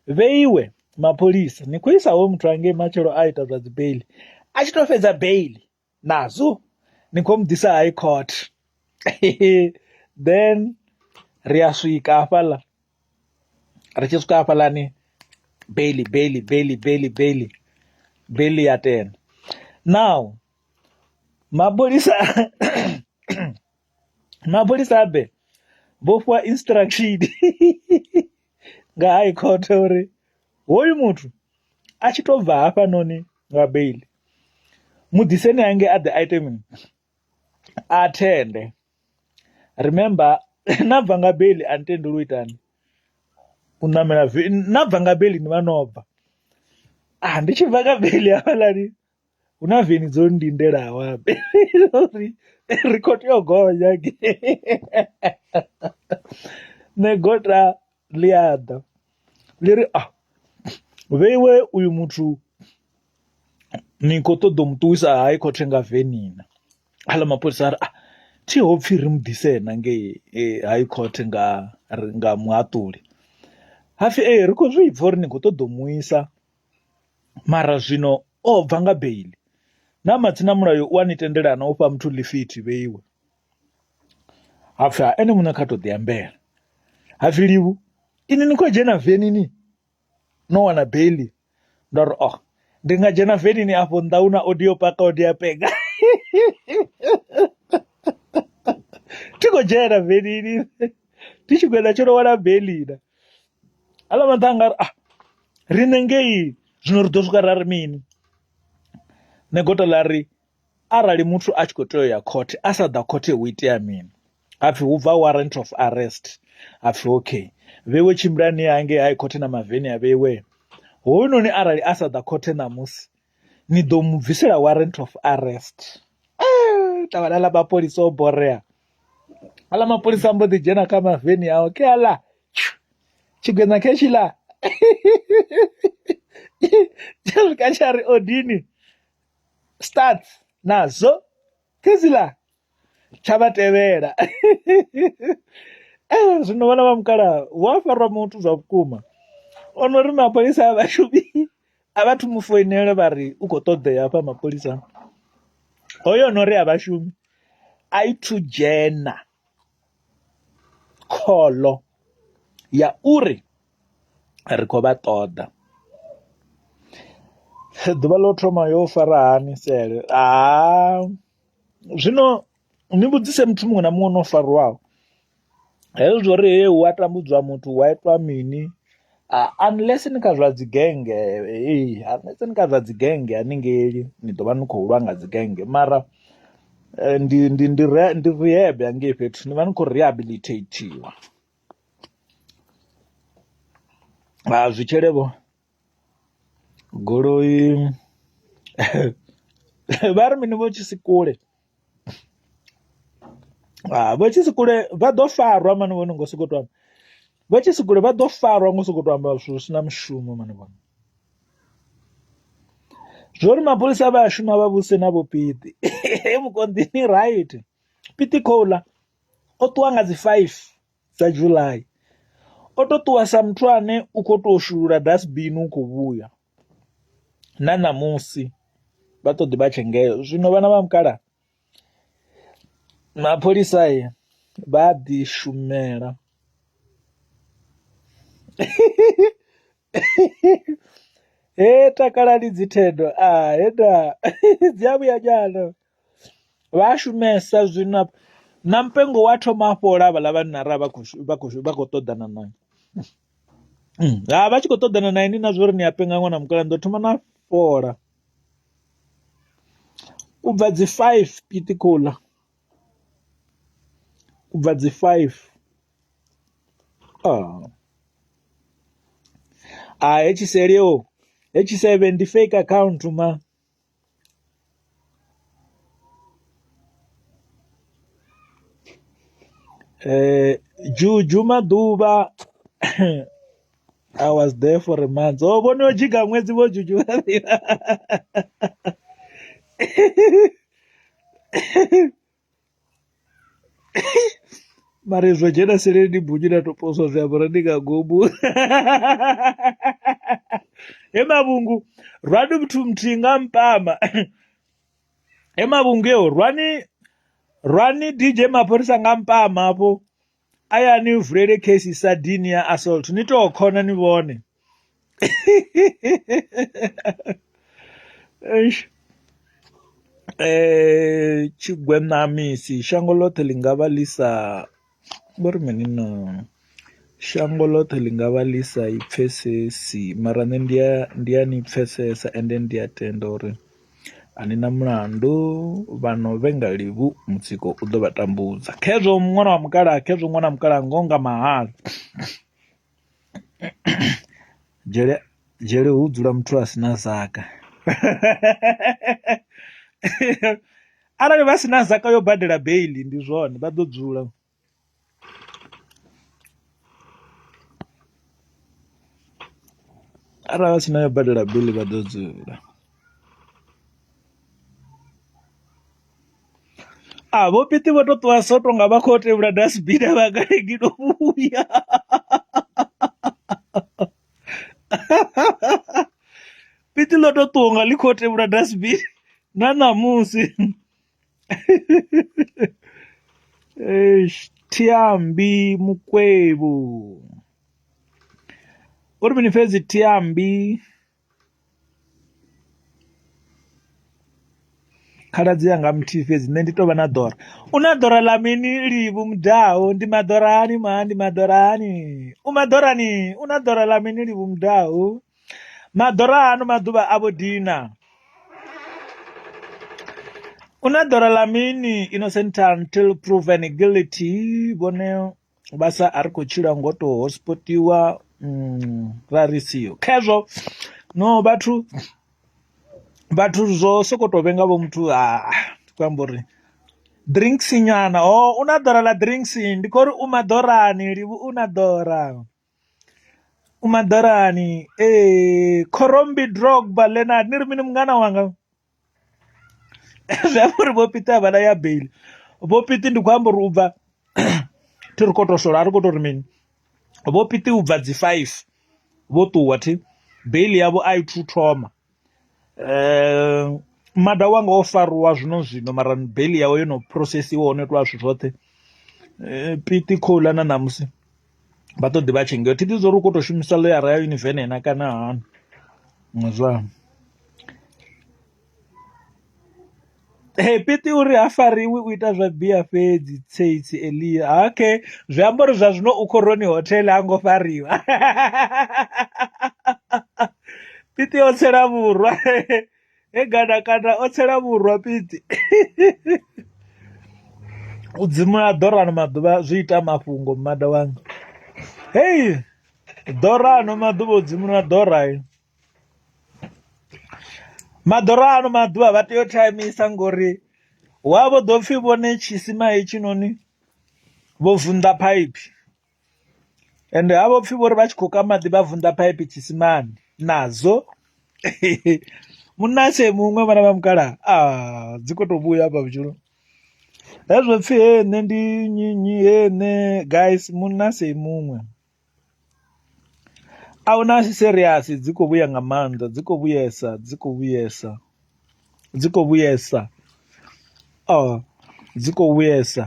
vheiwe mapholisa ni khou isa hoyu muthu hangei matshelo a ita zwa dzi beiḽi a tshi to fhedza beiḽi nazwo ni khou mu ḓisa high court then ri a swika hafhaḽa ri tshi swika hafhaḽani beiḽi beiḽi beiḽi beiḽi beiḽi beiḽi ya tenda now mapholisa mapholisa abe vho fhiwa instruction nga high court uri hoyu muthu a tshi to bva hafhanoni nga beiḽi mu ḓiseni hangei a ḓe a ite mini a athende remember na bva nga beiḽi a ni tendelwi u itani u ṋamela na bva nga beiḽi ni vha no bva ah ndi tshi bva nga beiḽi hafhaḽani hu na veni dzo ndindelaho habe uri ri khou tea u gonya nṋe gota ḽi a ḓa ḽi ri ah vheiwe uyu muthu ni khou ṱoḓa u mu ṱuwisa high court nga veni na aḽa mapholisa a ri ah thi ho pfhi ri mu ḓise na ngei high court nga nga muhaṱuli hapfi ee ri khou zwi pfha uri ni khou ṱoḓa u mu isa mara zwino o bva nga beiḽi na matsina mulayo u a ni tendela na u fha muthu ḽifithi vheiwe hapfi ha ene muṋe kha to ḓi ambela hapfi livhu ini ni khou dzhena venini no wana beiḽi ndo ri oh ndi nga dzhena venini afho nnḓa hu na audio paka audio penga thi khou dzhena venini thi tshigwada tsho no wana beiḽi na aḽa maḓa anga ri ah riṋe ngei zwino ri ḓo swika ra ri mini nṋe gota ḽa ri arali muthu a tshi khou tea u ya khothe a sa ḓa khothe hu itea mini hapfi hu bva warrant of arrest hapfi okay vheiwe tshimbilani ya hangei high court na maveni a vheiwe hoyunoni arali a sa ḓa khothe ṋamusi ni ḓo mu bvisela warrant of arrest ṱavhana ḽa mapholisa o borea aḽa mapholisa a mbo ḓi dzhena kha maveni awe ke aḽa tshigwena khetshiḽa tsha swika tsha ri odini start nazwo khezwiḽa tsha vha tevhela zwino vhana vha mukalaha hu a farwa muthu zwa vhukuma o no ri mapholisa a vhashumi a vha thu mu foinela vha ri u khou ṱoḓea hafha mapholisa hoyo no ri a vhashumi a i thu dzhena khoḽo ya uri ri khou vha ṱoḓa. Ḓuvha ḽo thoma yo fara hani sele ha zwino ni vhudzise muthu muṅwe na muṅwe ono farwaho hezwi zwo uri he hu a tambudziwa muthu hu a itwa mini unless ni kha zwa dzi genge ee unless ni kha zwa dzi genge haningei ni ḓo vha ni khou lwa nga dzi genge mara. Ndi ndi ndi re, ndi rehab ya ngei fhethu ni vha ni khou rehabilitatiwa ha zwitshelevho goloi vha ri mini vho tshisikule vho tshisikule vha ḓo farwa mani vhone ngo sokou tou amba vho tshisikule vha ḓo farwa ngo sokou tou amba zwithu zwi si na mushumo mani vhone. Zwori mapholisa vha a shuma vha vhuse na vho piḓi mukonḓini right piḓi khouḽa o ṱuwa nga dzi 5 dza July o to ṱuwa sa muthu ane u kho to shulula dustbin u kho vhuya na ṋamusi vha ṱoḓi vha tshengelo zwino vhana vha mukalaha mapholisa vha a ḓi shumela. He takalani dzi thendo ah he nda dzi a vhuya nyana vha a shumesa zwino na mpengo wa thoma fhola havhaḽa vhanna ra vha khou vha khou vha khou ṱoḓana na ha vha tshi khou ṱoḓana na ini na zwo uri ni a penga ṅwana mukala ni ḓo thoma na fhola u bva dzi 5 pithi khouḽa u bva dzi 5 ah ah hetshi selio hetshi seve ndi fake account ma Juju Maḓuvha I was there for a month oh vho no dzhiga ṅwedzi vho Juju mara izwo dzhena seleni bunyu nda to poswa zwiambaro ndi nga ngomu he mavhungu rwani muthu muthihi nga mpama he mavhungu eo rwani rwani DJ mapholisa nga mpama afho a ya ni vulele case sa dini ya assault ni to khona ni vhone Eish. Tshigwenamisi shango ḽoṱhe ḽi nga vha ḽi sa vho ri mini na shango ḽoṱhe ḽi nga vha ḽi sa i pfhesesi mara nṋe ndi a ndi a ni pfhesesa ende ndi a tenda uri a ni na mulandu vha no vhenga livhu mutsiko u ḓo vha tambudza. Khezwo ṅwana wa mukalaha khezwo ṅwana wa mukalaha ngoho nga mahala. Dzhele dzhele hu dzula muthu a si na zaka arali vha si na zaka yo badela beiḽi ndi zwone vha ḓo dzula. Arali vha si na yo badela beiḽi vha ḓo dzula. A vho Piṱi vho to ṱuwa so tonga vha khou tevhula dustbin vha nga lengi no vhuya Piṱi ḽo to ṱuwa nga ḽi khou tevhula dustbin na ṋamusi eish Thiambi Mukwevho uri mini fhedzi Thiambi. Khaladzi anga muthihi fhedzi nṋe ndi tovha na ḓora u na ḓora ḽa mini livhu mudau ndi maḓorani mah ndi maḓorani u maḓorani u na ḓora ḽa mini livhu mudau maḓora ano maḓuvha a vho dina u na ḓora ḽa mini innocent until proven guilty vhone vha sa a ri khou tshila ngo to hotspotiwa ra ri siho khezwo no vhathu vhathu zwo soko to vhenga vho muthu a ndi khou amba uri drinks nyana ho u na ḓora ḽa drinks ndi khou ri u maḓorani livhu u na ḓora u maḓorani ee khorombi drogba leonard ni ri mini mungana wanga zwi amba uri vho Piṱi a vha na ya beiḽi vho Piṱi ndi khou amba uri ubva thi ri kho to sola a ri kho to ri mini vho Piṱi ubva dzi 5 vho ṱuwa thi beiḽi yavho a i thu thoma mada wanga o fariwa zwino zwino mara beiḽi yawe yo no phurosesiwa ho no itiwa zwithu zwoṱhe Piṱi khouḽa na ṋamusi vha ḓo ḓi vha tshengelo thi ḓivhi zwa uri u khou to shumisa ḽoyara ya Univen na kana hani zwa. Hey, Piṱi uri ha fariwi u ita zwa bia fhedzi tseitsi Elia okay zwi amba uri zwa zwino u khoroni hotel ha ngo fariwa Piṱi o tsela vhurwa he gada kana o tsela vhurwa Piṱi. U dzimula ḓora ano maḓuvha zwi ita mafhungo mmada wanga hei ḓora ano maḓuvha u dzimula ḓora maḓora ano maḓuvha vha tea u thaimisa ngori wa vho ḓo pfhi vhone tshisima hetshinoni vho vunḓa phaiphi ende havho pfhi vhori vha tshi khou ka maḓi vha vunḓa phaiphi tshisimani nadzo munna a tshe muṅwe vhana vha mukalaha dzi kho to vhuya hafha vhutshiloni. Hezwo pfhi he nṋe ndi nnyi nnyi he nṋe guys munna a si muṅwe a huna a si serious dzi kho vhuya nga maanḓa dzi kho vhuyesa dzi kho vhuyesa dzi kho vhuyesa dzi kho vhuyesa.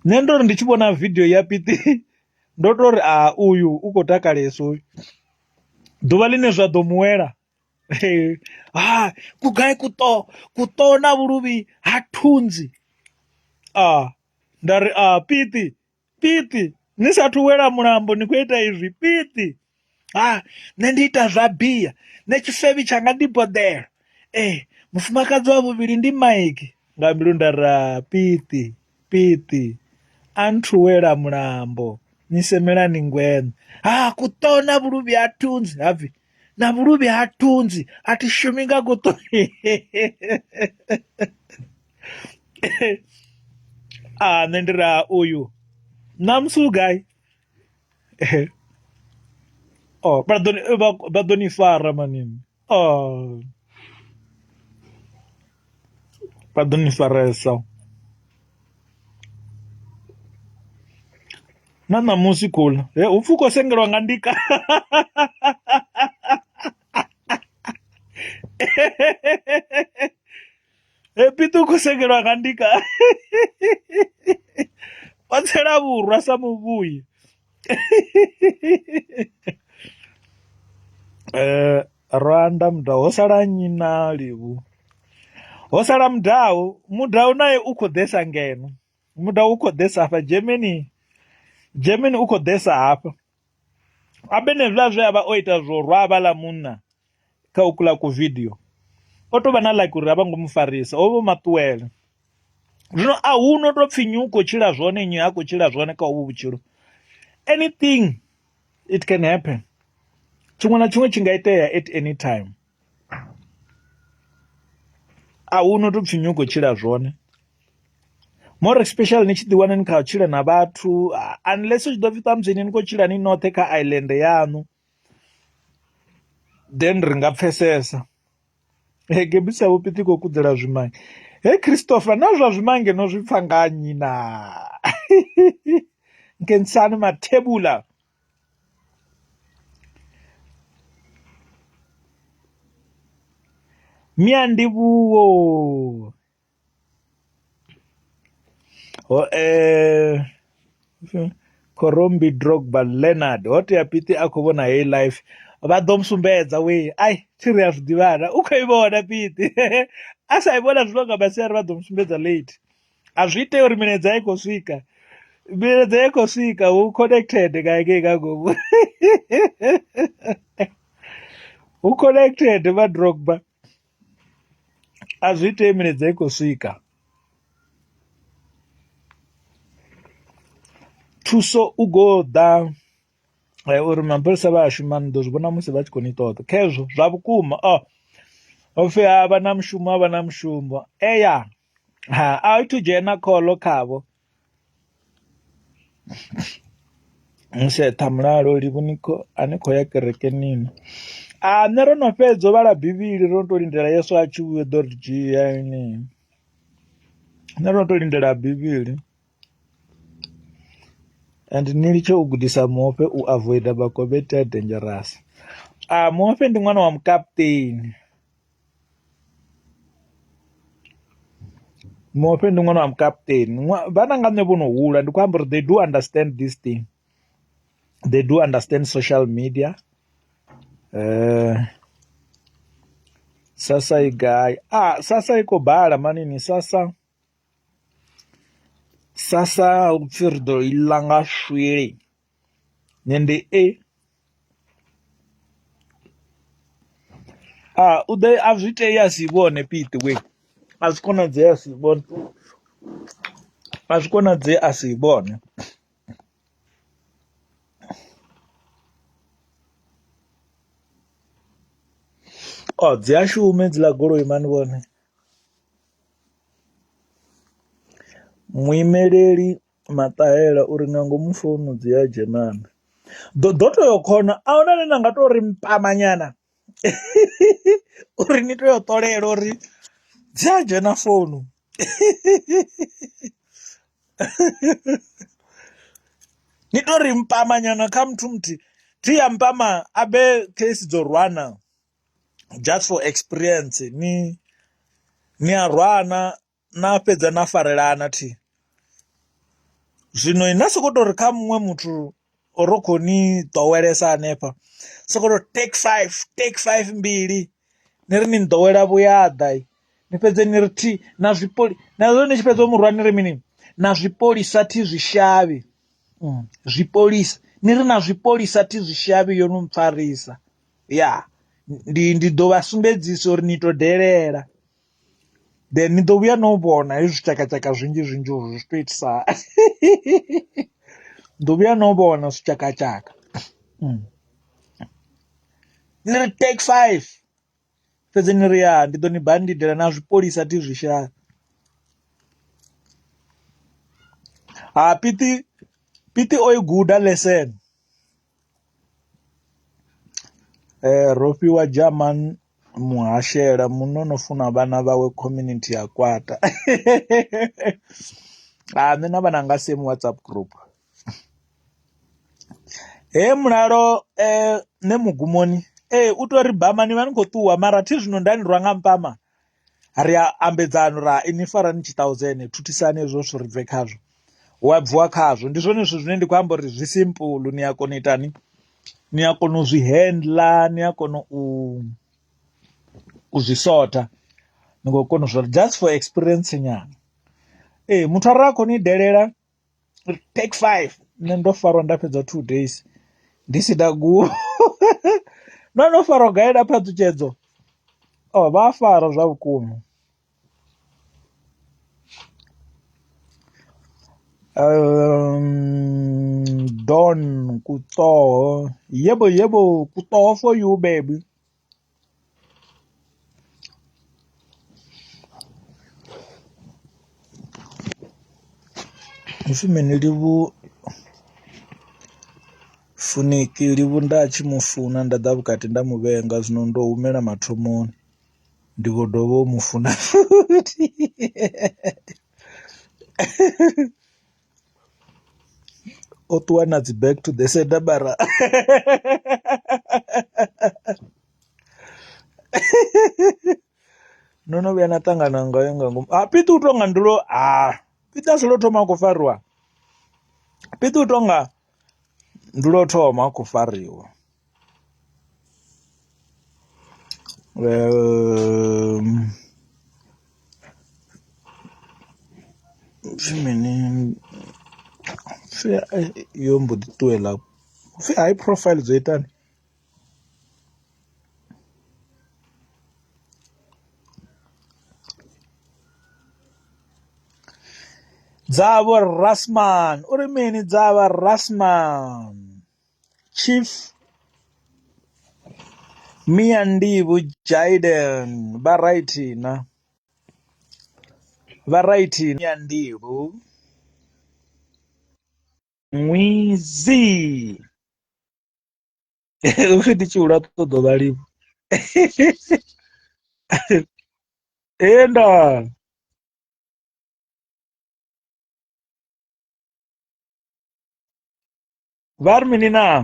Nṋe ndo ri ndi tshi vhona vidio ya Piṱi ndo to ri a uyu u khou takalesa uyu ḓuvha ḽine zwa ḓo muwela ha kugai kuṱo kuṱo na vhuluvhi ha thunzi a nda ri a Piṱi Piṱi ni sathu wela mulambo ni khou ita izwi Piṱi ha nṋe ndi ita zwa biya nṋe tshifevhi tshanga ndi boḓelo ee mufumakadzi wa vhuvhili ndi Mike nga mbilu nda ri ha Piṱi Piṱi a nthu wela mulambo ni semelani ngweṋa ha kuṱo na vhuluvhi ha thunzi hapfi na vhuluvhi ha thunzi a thi shumi nga kuṱo a nṋe ndi ra uyu ṋamusi u gai oh vha ḓo vha ḓo ni fara mani oh vha ḓo ni faresa na ṋamusi khouḽa he hupfi u khou sengelwa nga ndika Piṱi u khou sengelwa nga ndika o tsela vhurwa sa muvhuyi ro anda mudau ho sala nnyi na livhu ho sala mudau mudau naye u khou ḓesa ngeno mudau u khou ḓesa hafha Germany Germany u khou ḓesa hafha Habe hezwiḽa zwe a vha o ita zwo rwa havhaḽa munna kha ukula ku video o tou vha na lucky uri a vho ngo mu farisa ho vha hu maṱuwele. Zwino a hu no tou pfhi nnyi u khou tshila zwone nnyi ha khou tshila zwone kha hovhu vhutshilo anything it can happen tshiṅwe na tshiṅwe tshi nga itea at any time a hu no tou pfhi nnyi u khou tshila zwone. More especially ni tshi ḓi wana ni kha tshila na vhathu unless u tshi ḓo pfhi ṱhamusi ni khou tshila ni noṱhe kha island yaṋu then ri nga pfesesa. He gebisi ya Vho Piṱi i khou kudzela zwimange he Christopher na zwa zwimange no zwi pfha nga nnyi naa Nkhensani Mathebula. Miandivhuwo. Ho Khorombi Drogba Leonard ho tea Piṱi a khou vhona heyi life vha ḓo musumbedza wee ai thi ri a zwi ḓivha na u khou i vhona Piṱi a sa i vhona zwino nga masiari vha ḓo musumbedza late a zwi itei uri milaedza i khou swika milaedza i khou swika hu connected nga hangei nga ngomu hu connected vha Drogba. A zwi itei milaedza i khou swika thuso u go ḓa uri mapholisa vha a shuma ni ḓo zwi vhona musi vha tshi khou ni ṱoḓa khezwo zwa vhukuma ho pfhi a vha na mushumo a vha na mushumo eya ha a i thu dzhena khoḽo khavho. Museṱha mulalo livhuni kho a ni khou ya kerekeni na? A nṋe ro no fhedza u vhala bivhili ro to lindela Yesu a tshi vhuya u ḓo ri dzhia ini, nṋe ro to lindela bivhili and ni litshe u gudisa muofhe u avoida makhomenti a dangerous. A muofhe ndi ṅwana wa mukaputeni. Muofhe ndi ṅwana wa mukaputeni vhana nga nṋe vho no hula ndi khou amba uri they do understand this thing they do understand social media sasa i gai ah sasa i khou bala manini sasa sasa hupfi ri ḓo i ḽa nga swili nṋe ndi e. U ḓo a zwi tei a si vhone piṱi wee a zwi konadzei a si vhone. A zwi konadzei a si vhone. Oh dzi a shuma hedziḽa goloi mani vhone muimeleli maṱahela uri nga ngomu founu dzi a dzhenana ḓo ḓo tea u khona ahuna ane na nga to ri mpama nyana uri ni tea u ṱolela uri dzi a dzhena founu ni to ri mpama nyana kha muthu muthihi thi ya mpama a be case dzo rwana just for experience ni ni a rwana na fhedza na farelana thi zwino na soko tori kha muṅwe muthu ro kho ni ḓowelesa hanefha soko to take five take five mbili ni ri ni nḓowela vhuyaḓa ni fhedze ni ri thi na zwipoli na zwo ni tshi fhedza u murwa ni ri mini na zwipolisa thi zwi shavhi zwipolisa ni ri na zwipolisa thi zwi shavhi yo no mpfarisa ya ndi ndi ḓo vha sumbedzisa uri ni to delela then ni ḓo vhuya no vhona hezwi zwitshakatshaka zwinzhi zwinzhi uri zwi to itisa hani ni ḓo vhuya no vhona zwitshakatshaka ni ri take five fhedzi ni ri ya ndi ḓo ni bandidela na zwipolisa thi zwi shavhi ha piṱi piṱi o i guda lesson. Rofhiwa German Muhashela munna o no funa vhana vhawe community ya kwata ha nṋe na vhananga same WhatsApp group. He mulalo nṋe mugumoni ee u tori bama ni vha ni khou ṱuwa mara thi zwino nda ni rwa nga mpama ri a ambedzana ra ini farani tshi thousand thuthisani hezwo zwithu ri bve khazwo wa bviwa khazwo ndi zwone zwithu zwine ndi khou amba uri zwi simple ni a kona u itani ni a kona u zwi handler ni a kona u zwi sotha ni khou kona u zwi just for experience nyana ee muthu arali a khou ni dalela take five nṋe ndo farwa nda fhedza 2 days ndi si na guvho no no farwa gai na phaṱhutshedzo oh vha a fara zwa vhukuma Don kuṱoho yebo yebo kuṱoho for you baby. Hupfi mini livhu funiki livhu nda tshi mu funa nda ḓa vhukati nda mu vhenga zwino ndo humela mathomoni ndi vho dovha u mu funa futhi. O ṱuwa na dzi back to the sender mara no no vhuya na ṱangana ngayo nga ngomu ha piṱi u tonga ndi lo ha piṱi a si lwo thoma a khou fariwa piṱi u tonga ndi lwo thoma a khou fariwa. Hupfi mini hupfi yo mbo ḓi ṱuwela hupfi high profile dzo itani. Dzavho Rasman uri mini dzavha Rasman. Chief Miyandivhu Jayden vha raithi na vha raithi Miyandivhu Ṅwizi upfhi ndi tshi hula ṱoḓo vha livhu ee ndaa. Vha ri mini naa?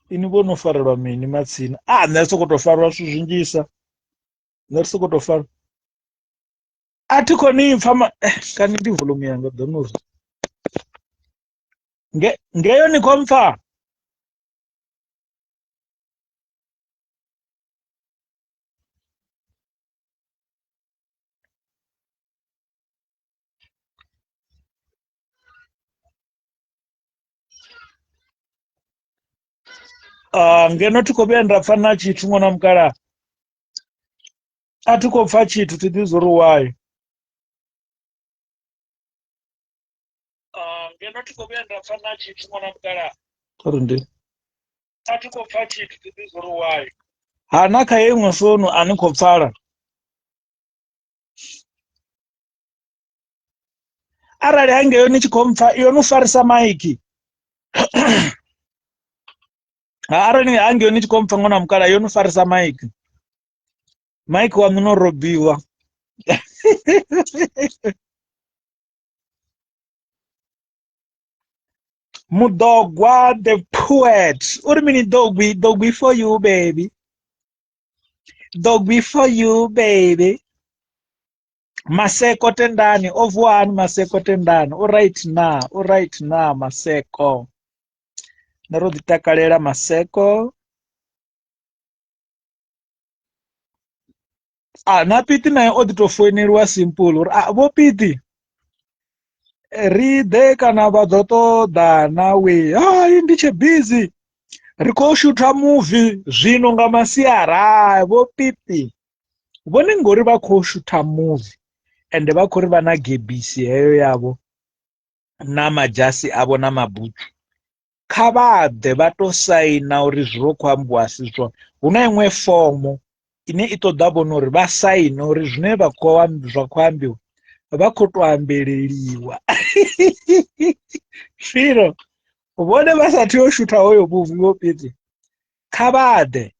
Inwi vho no farelwa mini matsina? Ah, nṋe ri sokou tou farwa zwithu zwinzhisa. Nṋe ri sokou tou farwa. A thi khou ni pfa ma eh, kani ndi volume yanga ḓo no ri. Nge ngeyo ni khou mpfa? Ah, ngeno thi khou vhuya nda pfa na tshithu ṅwana mukalaha. A thi khou pfa tshithu thi ḓivhi zwo ri why. Ngeno thi khou vhuya nda pfa na tshithu ṅwana mukala. Uri ndi a thi khou pfa tshithu thi ḓivhi zwo ri why. Ha na kha iṅwe founu a ni khou pfala. Arali hangei ni tshi khou mpfa iyo no farisa maiki. Ha arali hangei ni tshi khou mpfa ṅwana mukala yo no farisa maiki. Mike waṋu no robiwa. Mudogwa the poet uri mini dogwi dogwi for you baby dogwi for you baby Maseko Tendani o vuwa hani Maseko Tendani u right na u right na Maseko nṋe ro ḓi takalela Maseko a na Piṱi naye o ḓi to foineliwa simple uri a vho Piṱi ri ḓe kana vha ḓo ṱoḓa na we hai ndi tshe busy ri khou shutha movie zwino nga masiari hai vho Piṱi vhone ngori vha khou shutha movie ende vha khou ri vha na gebisi heyo yavho na madzhasi avho na mabutsu kha vha ḓe vha to saina uri zwi ro khou ambiwa a si zwone hu na iṅwe fomo ine i ṱoḓa vhone uri vha saine uri zwine vha khou zwa khou ambiwa vha khou to ambeleliwa zwino vhone vha sa tea u shutha hoyo muvi vho fhedzi kha vha ḓe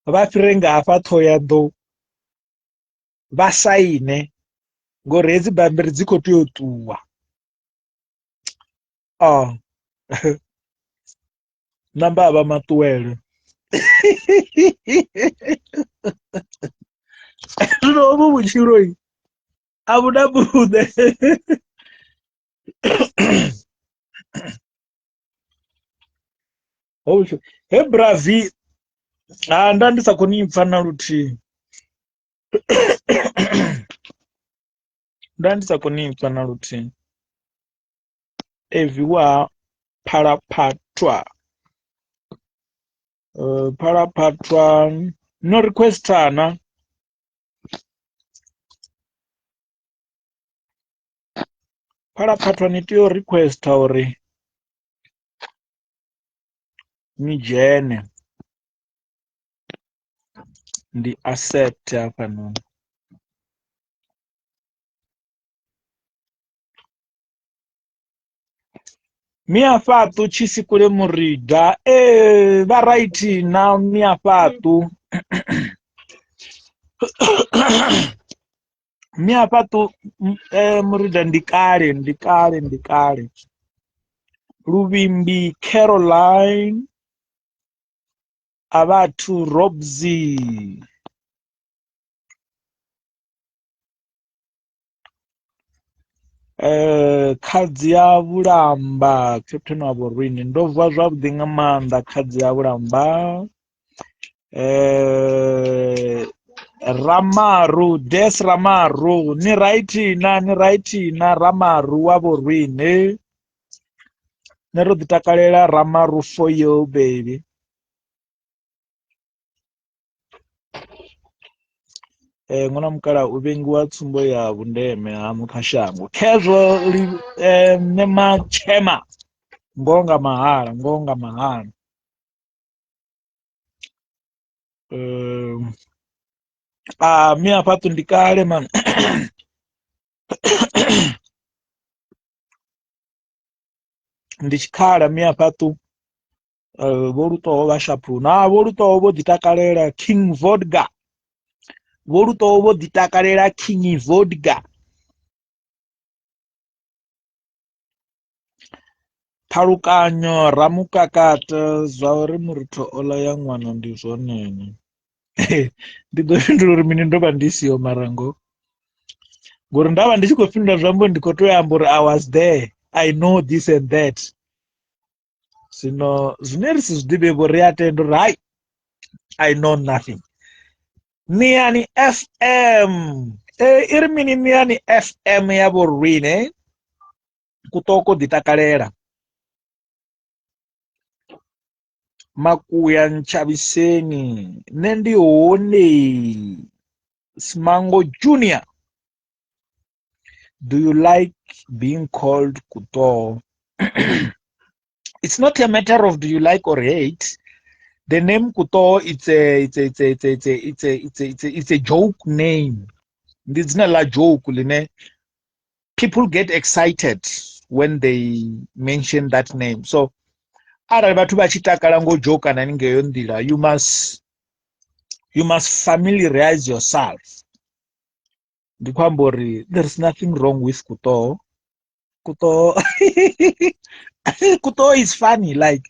vha fhire nga hafha Ṱhohoyanḓou vha saine ngori hedzi bammbiri dzi khou tea u ṱuwa. Oh. Namba a vha maṱuwele zwino hovhu vhutshilo a vhu na vhuṋe he bravi ha nda ndi sa koni pfa na luthihi nda ndi sa koni pfa na luthihi Evi wa Phalaphathwa Phalaphathwa no requestana Phalaphathwa ni tea u requester uri ni dzhene ndi accept hafhanoni. Miafhaṱu Tshisikule Murida ee vha right na Miafhaṱu Miafhaṱu Murida ndi kale ndi kale ndi kale Luvhimbi Caroline a vhathu Robsy. Khadzi ya vhulamba captain wa vhorwini ndo vuwa zwavhuḓi nga maanḓa khadzi ya vhulamba Ramaru des Ramaru ni right na ni right na Ramaru wa vhorwini nṋe ro ḓi takalela Ramaru for you baby. Ṅwana mukalaha u vhengiwa tsumbo ya vhundeme haṋu kha shango khezwo nṋe matshema ngoho nga mahala ngoho nga mahala a miafhaṱo ndi kale mani ndi tshikhala miafhaṱo vho Luṱoho vha shaphu na vho Luṱoho vho ḓi takalela King Vodka vho Luṱoho vho ḓi takalela King Vodka ṱhalukanyo ramukakata zwa uri murutho o laya ṅwana ndi zwone ndi ḓo fhindula uri mini ndo vha ndi siho mara ngoho ngori nda vha ndi tshi khou fhindula zwi amba uri ndi khou tea u amba uri I was there I know this and that zwino zwine ri si zwi ḓivhe vho ri a tenda uri hai i know nothing Niani FM e i ri mini Niani FM ya vho rwine kuṱoko ḓi takalela makuya ntshavhiseni nṋe ndi hone. Simango Junior. Do you like being called Kuto? It's not a matter of do you like or hate. The name Kuto, it's a it's a it's a it's a it's a it's a it's a, it's a, it's a joke name. Ndi dzina ḽa joke line people get excited when they mention that name. So arali vhathu vha tshi takala ngo joke na ngeyo nḓila, you must familiarize yourself. Ndi khou amba uri there is nothing wrong with Kuto. Kuto Kuto is funny, like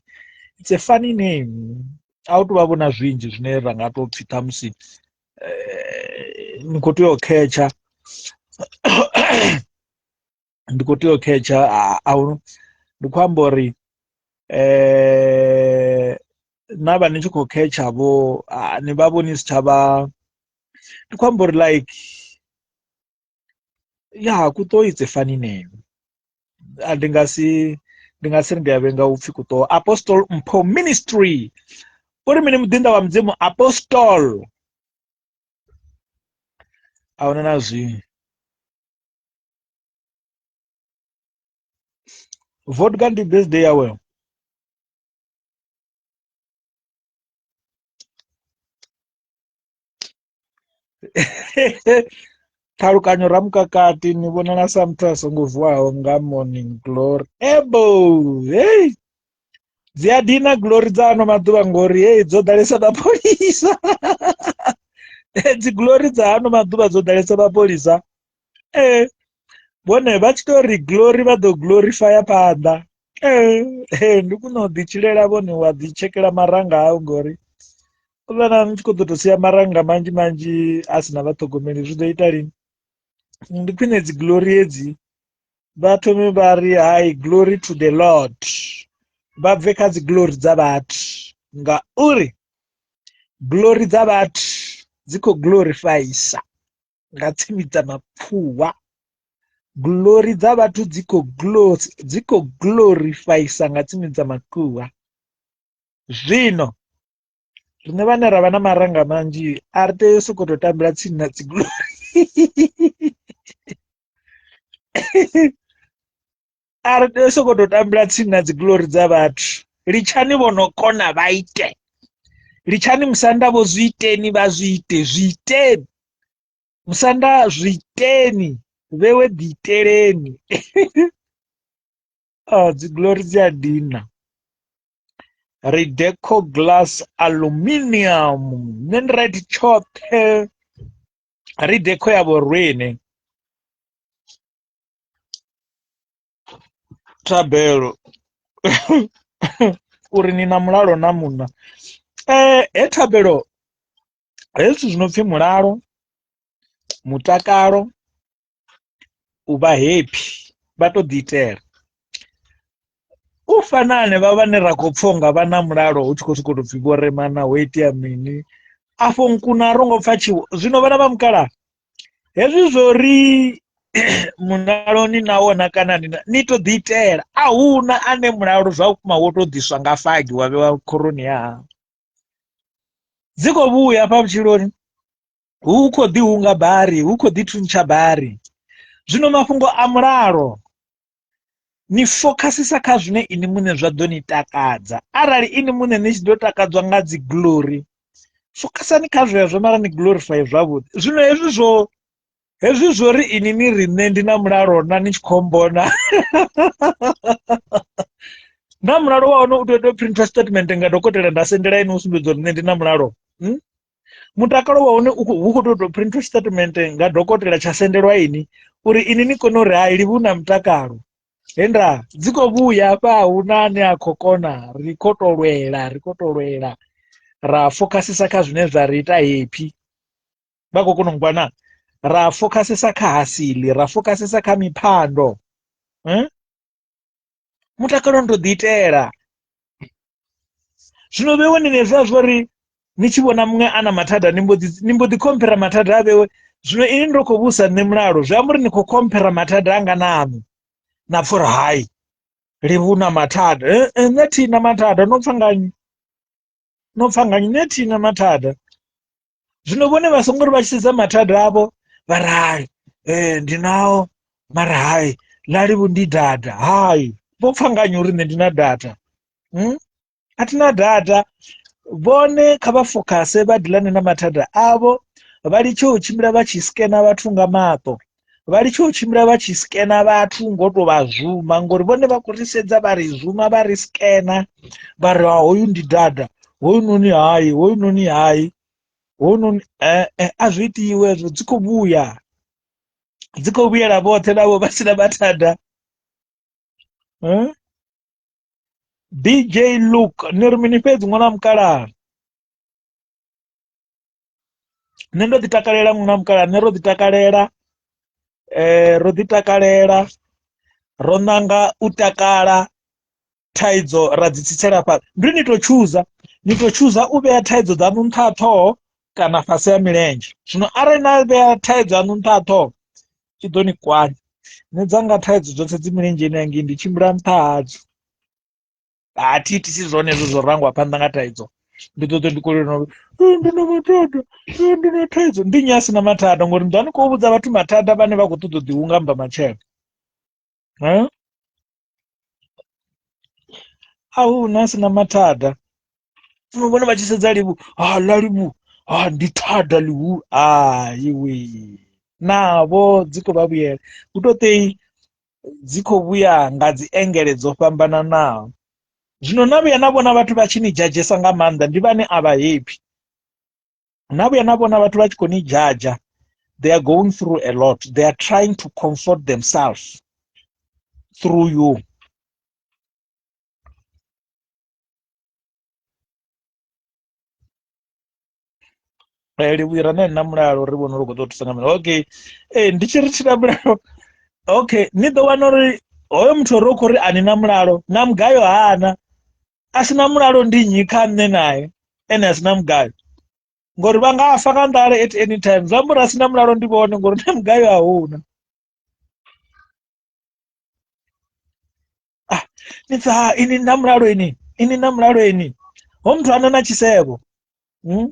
it's a funny name. A hu tou vha vhona zwinzhi zwine ra nga tou pfhi ṱhamusi ni khou tea u khetsha, ndi khou tea u khetsha a hu ndi khou amba uri na vha ni tshi khou khetsha vho ni vha vho ni si tsha vha, ndi khou amba uri like ya Kuto it's a funny name. A ndi nga si ri ndi a vhenga upfhi Kuto. Apostle Mpho Ministry uri mini? Muḓinḓa wa Mudzimu Apostle a huna na zwiṅwe. Vodka ndi birthday yawe. Ṱhalukanyo ramukakati ni vhonala sa muthu a songo vuwaho nga morning glory. Ebo hey, dzi a dina glory dza ano maḓuvha ngori hey dzo ḓalesa mapholisa. Dzi glory dza ano maḓuvha dzo ḓalesa mapholisa. Vhone vha tshi tou ri glory vha ḓo glorifya phanḓa. Ndi kuno ḓi tshilela vhone wa ḓi tshekela maranga au ngori u vha ni tshi khou ḓo tou sia maranga manzhi manzhi a si na vhaṱhogomeli zwi ḓo ita lini. Ndi khwine dzi glory hedzi vha thome vha ri hai glory to the Lord, vha bve kha dzi glory dza vhathu ngauri glory dza vhathu dzi khou glorifyisa nga tsimi dza mapfhuwa. Glory dza vhathu dzi khou glorifyisa nga tsimi dza makhuwa. Zwino riṋe vhane ra vha na maranga manzhi a ri tei u sokou tou tambela tsini na dzi glory, a ri tei u sokou tou tambela tsini na dzi glory dza vhathu. Litshani vho no kona vha ite, litshani musanda vho zwi iteni, vha zwi ite, zwi iteni musanda, zwi iteni vhewe, ḓi iteleni. Oh, dzi glory dzi a dina. Rideco glass aluminium nṋe ndi right tshoṱhe. Rideco ya vhorwene thabelo uri ni na mulalo na munna. He thabelo hezwi zwithu zwi no pfhi mulalo, mutakalo, u vha happy vha to ḓi itela. U fana hanevha vhane ra khou pfha unga vha na mulalo hu tshi khou sokou tou pfhi vho remana ho itea mini afho nkuna a ro ngo pfha tshiwo. Zwino vhana vha mukalaha hezwi zwo ri mulalo ni na wona kana ni ni to ḓi itela, a huna ane mulalo zwa vhukuma wo to ḓiswa nga fagi wa vhewa khoroni ya hau. Dzi khou vhuya hafha vhutshiloni hu khou ḓi hunga bari, hu khou ḓi thuntsha bari. Zwino mafhungo a mulalo ni fokhasisa kha zwine ini muṋe zwa ḓo ni takadza. Arali ini muṋe ni tshi ḓo takadzwa nga dzi glory, fokhasani kha zwezwo mara ni glorify zwavhuḓi. Zwino hezwi zwo ri ini ni ri nṋe ndi na mulalo na ni tshi khou mbona na mulalo wa hone u tea u tou printer statement nga dokotela nda sendela ini u sumbedza uri nṋe ndi na mulalo. Mutakalo wa hone hu khou tea u tou printer statement nga dokotela tsha sendelwa ini uri ini ni kone uri hai livhu na mutakalo. Henda dzi khou vhuya hafha hu na ane a khou kona, ri khou tou lwela, ri khou tou lwela ra fokhasisa kha zwine zwa ri ita happy. Vha khou kona u ngwana, ra fokhasisa kha hasili, ra fokhasisa kha miphando. Mutakalo ndo ḓi itela. Zwino vhewe ni hezwiḽa zwo ri ni tshi vhona muṅwe a na mathada ni mbo ḓi khomphera mathada a vhewe. Zwino ini ndo khou vhusa nṋe mulalo, zwi amba uri ni khou khomphera mathada anga na aṋu na pfha uri hai livhu na mathada. Nṋe thi na mathada, no pfha nga nnyi? No pfha nga nnyi? Nṋe thi na mathada. Zwino vhone vha songo ri vha tshi sedza mathada avho vha ri hai ndi nao mara hai ḽa livhu ndi data hai vho pfa nga nnyi uri nṋe ndi na data hmm? A thi na data. Vhone kha vha fokhase vha diḽane na mathada avho vha litshe u tshimbila vha tshi sikena vhathu nga maṱo vha litshe u tshimbila vha tshi sikena vhathu ngo to vha zuma ngori vhone vha khou ri sedza vha ri zuma vha ri sikena vha ri hoyu ndi dada hoyunoni hai hoyunoni hai hoyunoni a zwi itiwe hezwo dzi khou vhuya dzi khou vhuyela vhoṱhe navho vha si na mathada. DJ Luke ni ri mini fhedzi ṅwana wa mukalaha nṋe ndo ḓi takalela ṅwana wa mukalaha nṋe ro ḓi takalela ro ḓi takalela ro ṋanga u takala thaidzo ra dzi tsitsela fhasi ndi ni to tshuza ni to tshuza u vhea thaidzo dzaṋu nṱha ha ṱhoho kana fhasi ha milenzhe zwino arali na vhea thaidzo yaṋu nṱha ha ṱhoho i ḓo ni kwanya nṋe dzanga thaidzo dzoṱhe dzi milenzheni yangei ndi tshimbila nṱha hadzo a thi itisi zwone hezwo zwo rangwa phanḓa nga thaidzo ndi ḓo ḓo ndi kolelwa uri ndi na mathada ndi na thaidzo ndi nnyi a si na mathada ngori ndi ḓa ni khou vhudza vhathu mathada vhane vha khou ṱoḓa u ḓiunga mba matshelo a hu na a si na mathada zwino vhone vha tshi sedza livhu ha ḽa livhu ha ndi thada ḽihulu iwe navho dzi khou vha vhuyela hu to tei dzi khou vhuya nga dzi engele dzo fhambananaho zwino na vhuya na vhona vhathu vha tshi ni dzhadzhesa nga maanḓa ndi vhane a vha happy na vhuya na vhona vhathu vha tshi khou ni dzhadzha they are going through a lot they are trying to comfort themselves through you. Livhuira na nna mulalo ri vhona uri u khou ḓo thusa nga mini okay ndi tshi ri thina mulalo okay ni ḓo wana uri hoyo muthu uri u khou ri a ni na mulalo na mugayo hana a si na mulalo ndi nnyi kha nṋe naye ene a si na mugayo ngori vha nga fa nga nḓala at any time zwi amba uri a si na mulalo ndi vhone ngori na mugayo a huna. Ah, ni pfa ha ini na mulalo ini ini na mulalo ini ho muthu ana na tshisevho hmm?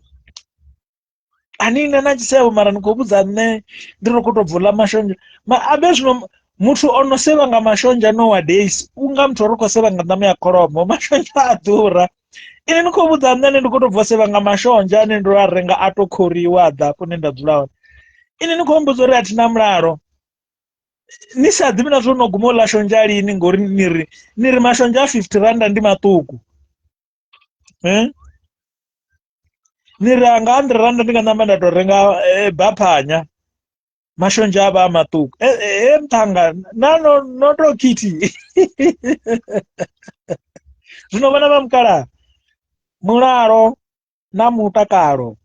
ani na na tshisevho mara ni khou vhudza nṋe ndi ri khou tou bvula mashonzha ma abe zwino muthu o no sevha nga mashonzha nowadays u nga muthu uri khou sevha nga ṋama ya kholomo mashonzha a ḓura ini ni khou vhudza nṋe ndi khou tou bva sevha nga mashonzha ane ndo a renga a to khoriwa a ḓa hafho hune nda dzula hone ini ni khou mmbudza uri a thi na mulalo ni sa ḓivhi na zwo no guma u ḽa shonzha lini ngori ni ri ni ri mashonzha a 50 randa ndi maṱuku eh? Ni ri anga 100 randa ndi nga namba nda to renga baphanya mashonzha a vha a maṱuku e mthanga na no no to khithi zwino vhana vha mukalaha mulalo na mutakalo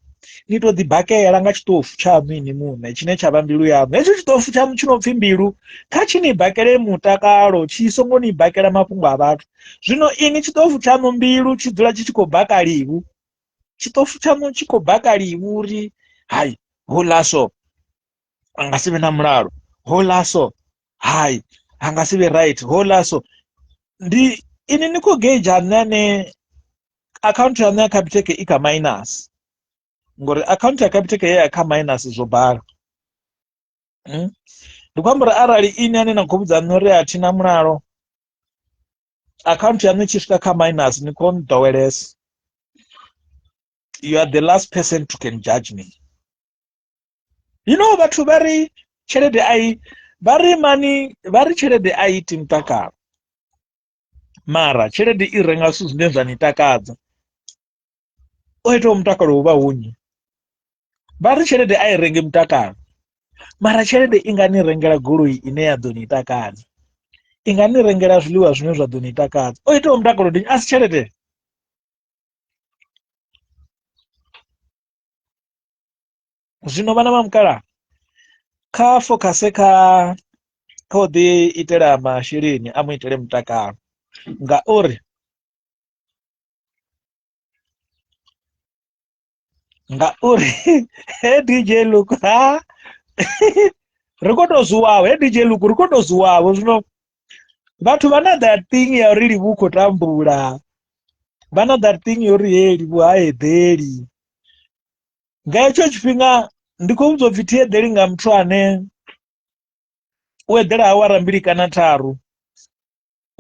ni to ḓi bakela nga tshiṱofu tshaṋu ini muṋe tshine tsha vha mbilu yaṋu hetsho tshiṱofu tshaṋu tshi no pfhi mbilu kha tshi ni bakele mutakalo tshi songo ni bakela mafhungo a vhathu zwino ini tshiṱofu tshaṋu mbilu tshi dzula tshi tshi khou baka livhu tshiṱofu tshaṋu tshi khou baka livhu uri hai houḽa so a nga si vhe na mulalo houḽa so hai a nga si vhe right houḽa so ndi ini ni khou gauge nṋe ane akhaunthu yaṋu ya Capitec i kha minus ngori akhaunthu ya Capitec ye ya kha minus zwo bala hmm? Ndi khou amba uri arali ini ane na khou vhudza nṋe uri a thi na mulalo akhaunthu yaṋu i tshi swika kha minus ni khou nḓowelesa you are the last person to can judge me. You know vhathu vha ri tshelede a i vha ri mani vha ri tshelede a iti mutakalo mara tshelede i renga zwithu zwine zwa ni takadza o itaho mutakalo hu vha hu nnyi vha ri tshelede a i rengi mutakalo mara tshelede i nga ni rengela goloi ine ya ḓo ni takadza i nga ni rengela zwiḽiwa zwine zwa ḓo ni takadza o itaho mutakalo ndi a si tshelede. Zwino vhana vha mukalaha kha fokhase kha kha u ḓi itela masheleni a mu itele mutakalo ngauri ngauri he DJ Luke ha ri khou tou zuwaho he DJ Luke ri khou tou zuwaho zwino vhathu vha na that thing ya uri Livhu u khou tambula vha na that thing ya uri he Livhu ha eḓeli. Nga hetsho tshifhinga ndi khou vhudzwa upfhi thi eḓeli nga muthu ane u eḓela awara mbili kana tharu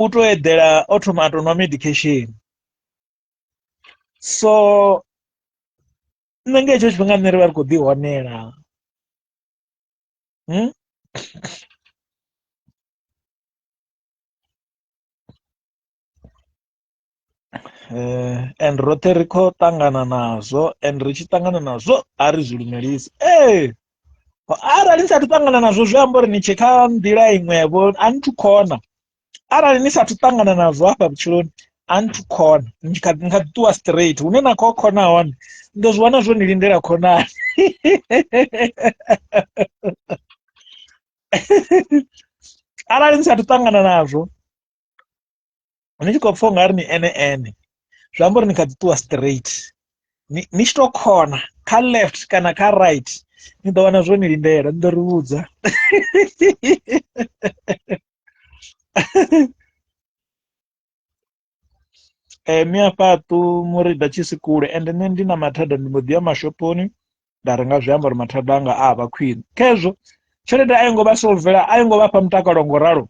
u to eḓela o thoma a to nwa medication so nṋe nga hetsho tshifhinga nṋe ri vha ri khou ḓi honela hmm? And roṱhe ri khou ṱangana nazwo and ri tshi ṱangana nazwo a ri zwi lumelisi ee arali ni sathu ṱangana nazwo zwi amba uri ni tshe kha nḓila iṅwevho a ni thu khona arali ni sathu ṱangana nazwo hafha vhutshiloni a ni thu khona ni kha ḓi ṱuwa straight hune na khou khona hone ni ḓo zwi wana zwo ni lindela khonani arali ni sathu ṱangana nazwo ni tshi khou pfha ungari ni ene ene zwi amba uri ni kha ḓi ṱuwa straight ni tshi to khona kha left kana kha right ni ḓo wana zwo ni lindela ni ḓo ri vhudza eh miafhaṱu murida tshi si kule ende nṋe ndi na mathada ndi mbo ḓi ya mashoponi nda renga zwiambaro mathada anga a vha khwine khezwo tshelede a i ngo vha solvela a i ngo vha fha mutakalo ngo ralo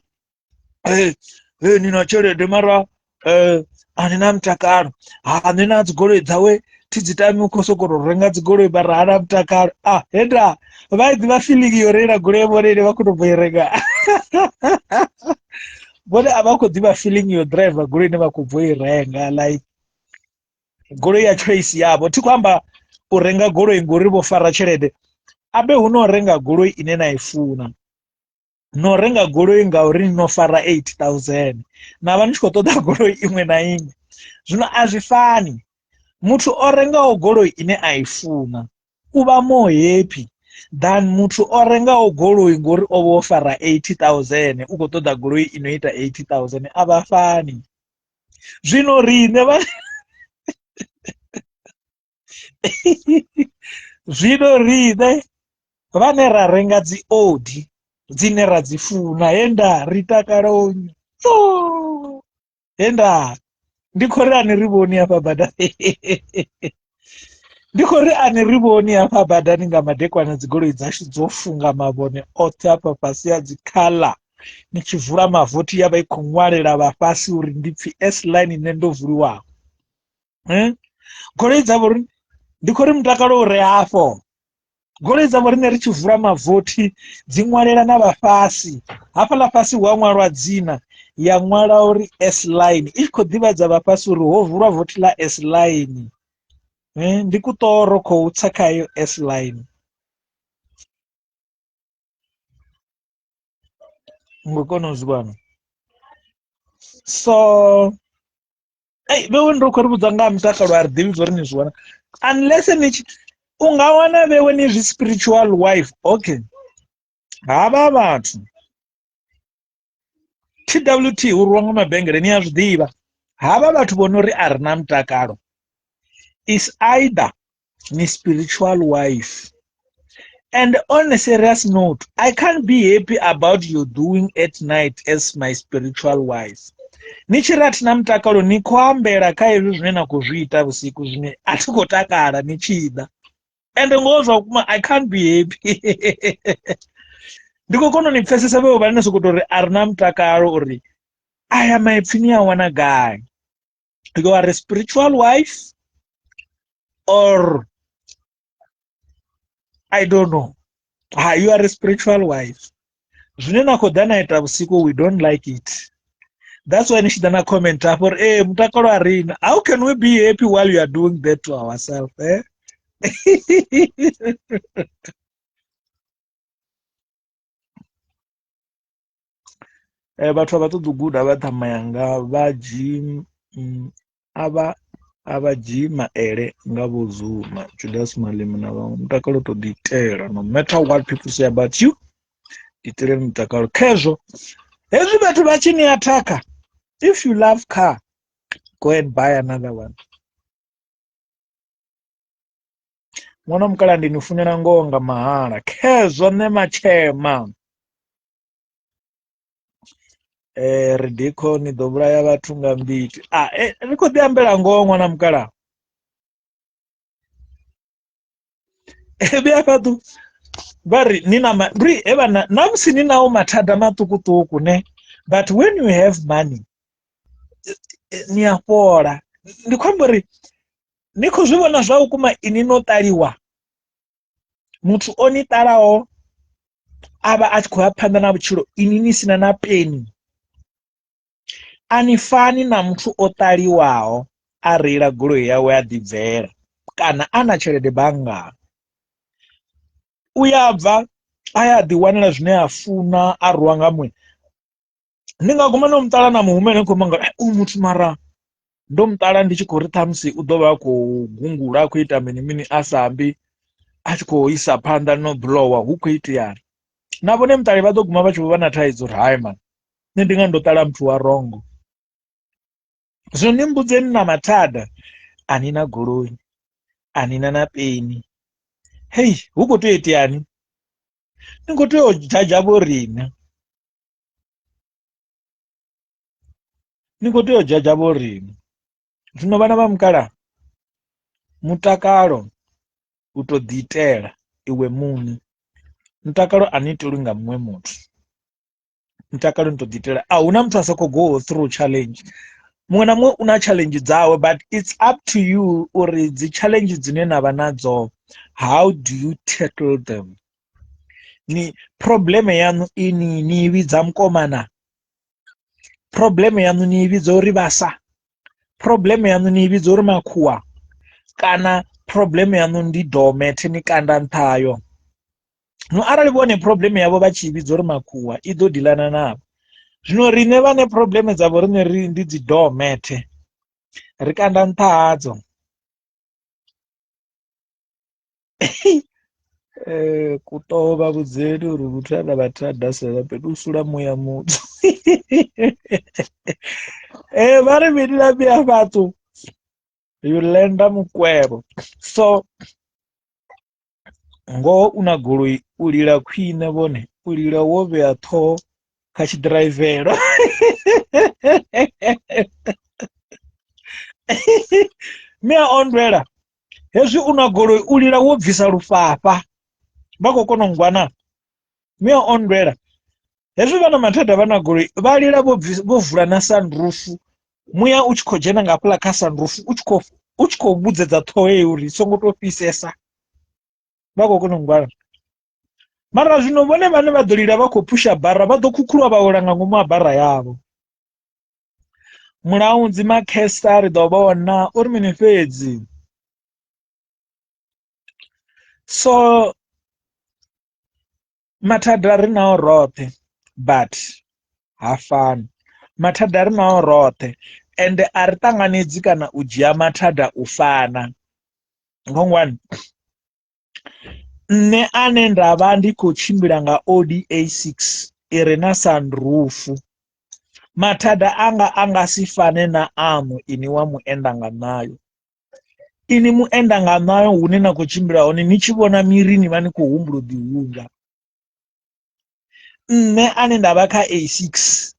hey, hey, ni na tshelede mara eh, a ni na mutakalo ha ni na dzigoloi dzawe thi dzi tami u khou sokou tou renga dzigoloi mara ha na mutakalo a henda vha i ḓivha feeling yo reila goloi vhone ine vha khou tou bva i renga vhone a vha khou ḓivha feeling yo driver goloi ine vha khou bva i renga like goloi ya choice yavho thi khou amba u renga goloi ngori vho fara tshelede abe hu no renga goloi ine na i funa no renga goloi ngauri ni no fara 8000 na vha ni tshi khou ṱoḓa goloi iṅwe na iṅwe zwino a zwi fani muthu o rengaho goloi ine a i funa u vha more happy than muthu o rengaho goloi ngori o vha o fara 80000 u khou ṱoḓa goloi ino ita 80000 a vha fani zwino riṋe vha zwino riṋe vhane ra renga dzi Audi dzine ra dzi funa he nda ri takala he nda ndi khou ri a ni ri vhoni hafha badani ndi khou ri a ni ri vhoni hafha badani nga madekwana dzigoloi dzashu dzo funga mavhone oṱhe hafha fhasi a dzi khaḽa ni tshi vula mavothi ya vha i khou ṅwalela vhafhasi uri ndi pfhi S line nṋe ndo vuliwaho goloi dza vho ri ndi khou ri mutakalo u re hafho goloi dza vho riṋe ri tshi vula mavothi dzi ṅwalela na vhafhasi hafhaḽa fhasi hu a ṅwalwa dzina ya ṅwala uri S line i tshi khou ḓivhadza vhafhasi uri ho vulwa vothi ḽa S line ndi kuṱoro khou tsa kha heyo S line ngo kona u zwi vhona so ei vhewe ndo khou ri vhudza nga ha mutakalo a ri ḓivhi zwo ri ni zwi wana unless ni tshi u nga wana vhewe ni zwi spiritual wife okay havha vhathu twt u rwiwa nga mabengele ni a zwi ḓivha havha vhathu vho no ri a ri na mutakalo is either ni spiritual wife and on a serious note i can't be happy about your doing at night as my spiritual wife ni tshi ri a thi na mutakalo ni khou ambela kha hezwi zwine na khou zwi ita vhusiku zwine a thi khou takala ni tshi ḓa ende ngoho zwa vhukuma i can't be happy ndi khou kona u ni pfesesa vheo vhane na sokou tou ri a ri na mutakalo uri aya maipfi ni a wana gai you are a spiritual wife or i don't know ha you are a spiritual wife zwine na khou ḓa na ita vhusiku we don't like it that's why ni tshi ḓa na comment afho uri ee mutakalo a rina how can we be happy while you are doing that to ourselves eh? Eh, vhathu a vha ṱoḓi u guda vha ṱhama yanga vha dzhii a vha a vha dzhii maele nga vho Zuma Judas Malema na vhaṅwe mutakalo u to ḓi itela no matter what people say about you iteleni mutakalo khezwo hezwi vhathu vha tshi ni athakha if you love car go and buy another one ṅwana mukala ndi ni funela ngoho nga mahala khezwo nṋe matshema eh ridikho ni ḓo vhulaya vhathu nga mbiti a eh, ri khou ḓi ambela ngoho ṅwana mukala Vhuya fhaṱu vha ri ni na ri he vhana na musi ni naho mathada maṱukuṱuku ne but when you have money ni a fhola. Ndi khou amba uri ni khou zwi vhona zwa vhukuma ini no ṱaliwa muthu o ni ṱalaho a vha a tshi khou ya phanḓa na vhutshilo ini ni sina na peni. A ni fani na muthu o ṱaliwaho a reila goloi yawe a ḓi bvela kana a na tshelede banngani. U ya bva a ya a ḓi wanela zwine a funa a rwiwa nga muya. Ndi nga guma no muṱala na muhumele ni khou mangala uyu muthu mara ndo muṱala ndi tshi khou ri ṱhamusi u ḓo vha a khou gungula a khou ita mini mini a sa ambi a tshi khou isa phanḓa no bulowa hu khou iteani. Na vhone muṱali vha ḓo guma vha tshi vho vha na thaidzo uri hai mani nṋe ndi nga ndo ṱala muthu wa rongo. Zwino ni mbudzeni na mathada a ni na goloi a ni na na peni hei hu khou tea u iteani ni khou tea u dzhadzha vho riṋe ni khou tea u dzhadzha vho riṋe. Zwino vhana vha mukalaha mutakalo u to ḓi itela iwe muṋe mutakalo a ni itelwi nga muṅwe muthu. Mutakalo ni to ḓi itela a huna muthu a sa khou go through challenge muṅwe na muṅwe u na challenge dzawe but it's up to you uri dzi challenge dzine na vha nadzo how do you tackle them. Ni problem yaṋu ini ni i vhidza mukomana, problem yaṋu ni i vhidza uri vhasa, problem yaṋu ni i vhidza uri makhuwa kana problem yaṋu ndi domethe ni kanda nṱha hayo. No arali vhone problem yavho vha tshi vhidza uri makhuwa i ḓo dilana navho. Zwino riṋe vhane problem dzavho riṋe ri ndi dzi domethe ri kanda nṱha hadzo. Kuṱoho vha vhudzeli uri muthu a na mathada a sa fheli u sula muya muthu. Vha ri mini na mia fhaṱu you lenda mukwevho so ngoho u na goloi u lila khwine vhone u lila wo vhea ṱhoho kha tshiḓiraivelo. Mme a Ondwela hezwi u na goloi u lila wo bvisa lufhafha vha khou kona u ngwana. Mme a Ondwela hezwi vha na mathada vha na goloi vha lila vho bvisa vho vula na sunroof muya u tshi khou dzhena nga hafhaḽa kha sunroof u tshi khou u tshi khou vhudzedza ṱhoho heyi uri i songo tou fhisesa vha khou kona u ngwana. Mara zwino vhone vhane vha ḓo lila vha khou phusha bara vha ḓo khukhulwa vha wela nga ngomu ha bara yavho. Mulaudzi Makhesa ri ḓo vhona uri mini fhedzi. So mathada ri nao roṱhe but ha fani, mathada ri nao roṱhe ende a ri ṱanganedzi kana u dzhia mathada u fana. Ngongwani nṋe ane nda vha ndi khou tshimbila nga Audi A6 i re na sunroof mathada anga a nga si fane na aṋu ini wa muenda nga ṋayo. Ini muenda nga ṋayo hune na khou tshimbila hone ni tshi vhona miri ni vha ni khou humbula u ḓihunga. Nṋe ane nda vha kha A6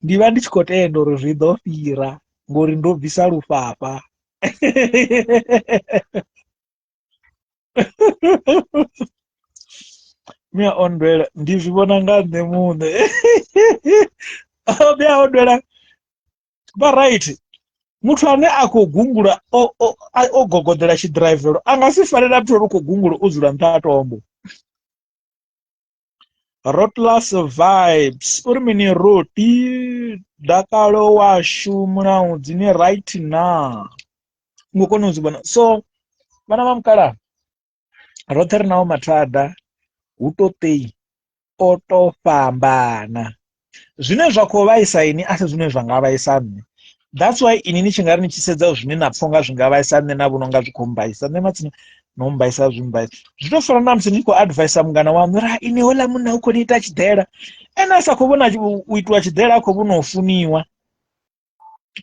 ndi vha ndi tshi khou tenda uri zwi ḓo fhira ngori ndo bvisa lufhafha. Mia Ondwela ndi zwi vhona nga nṋe muṋe. Mia Ondwela vha right muthu ane a khou gungula o o o gogoḓela tshiḓiraivelo a nga si fane na muthu ane u khou gungula o dzula nṱha ha tombo. Rotlas vibes uri mini roti dakalo washu mulaudzi ni right na ngo kona u zwi vhona so vhana vha mukalaha roṱhe ri naho mathada hu to tei o to fhambana zwine zwa khou vhaisa ini a si zwine zwa nga vhaisa nṋe that's why ini ni tshi nga ri ni tshi sedza zwine na pfha unga zwi nga vhaisa nṋe na vhona unga zwi khou mbaisa nṋe matsina no mbaisa zwi mbaisa zwi to fana na musi ni khou advisa mungana waṋu uri ini houḽa munna u khou ni ita tshiḓela ene a sa khou vhona u itiwa tshiḓela a khou vhona u funiwa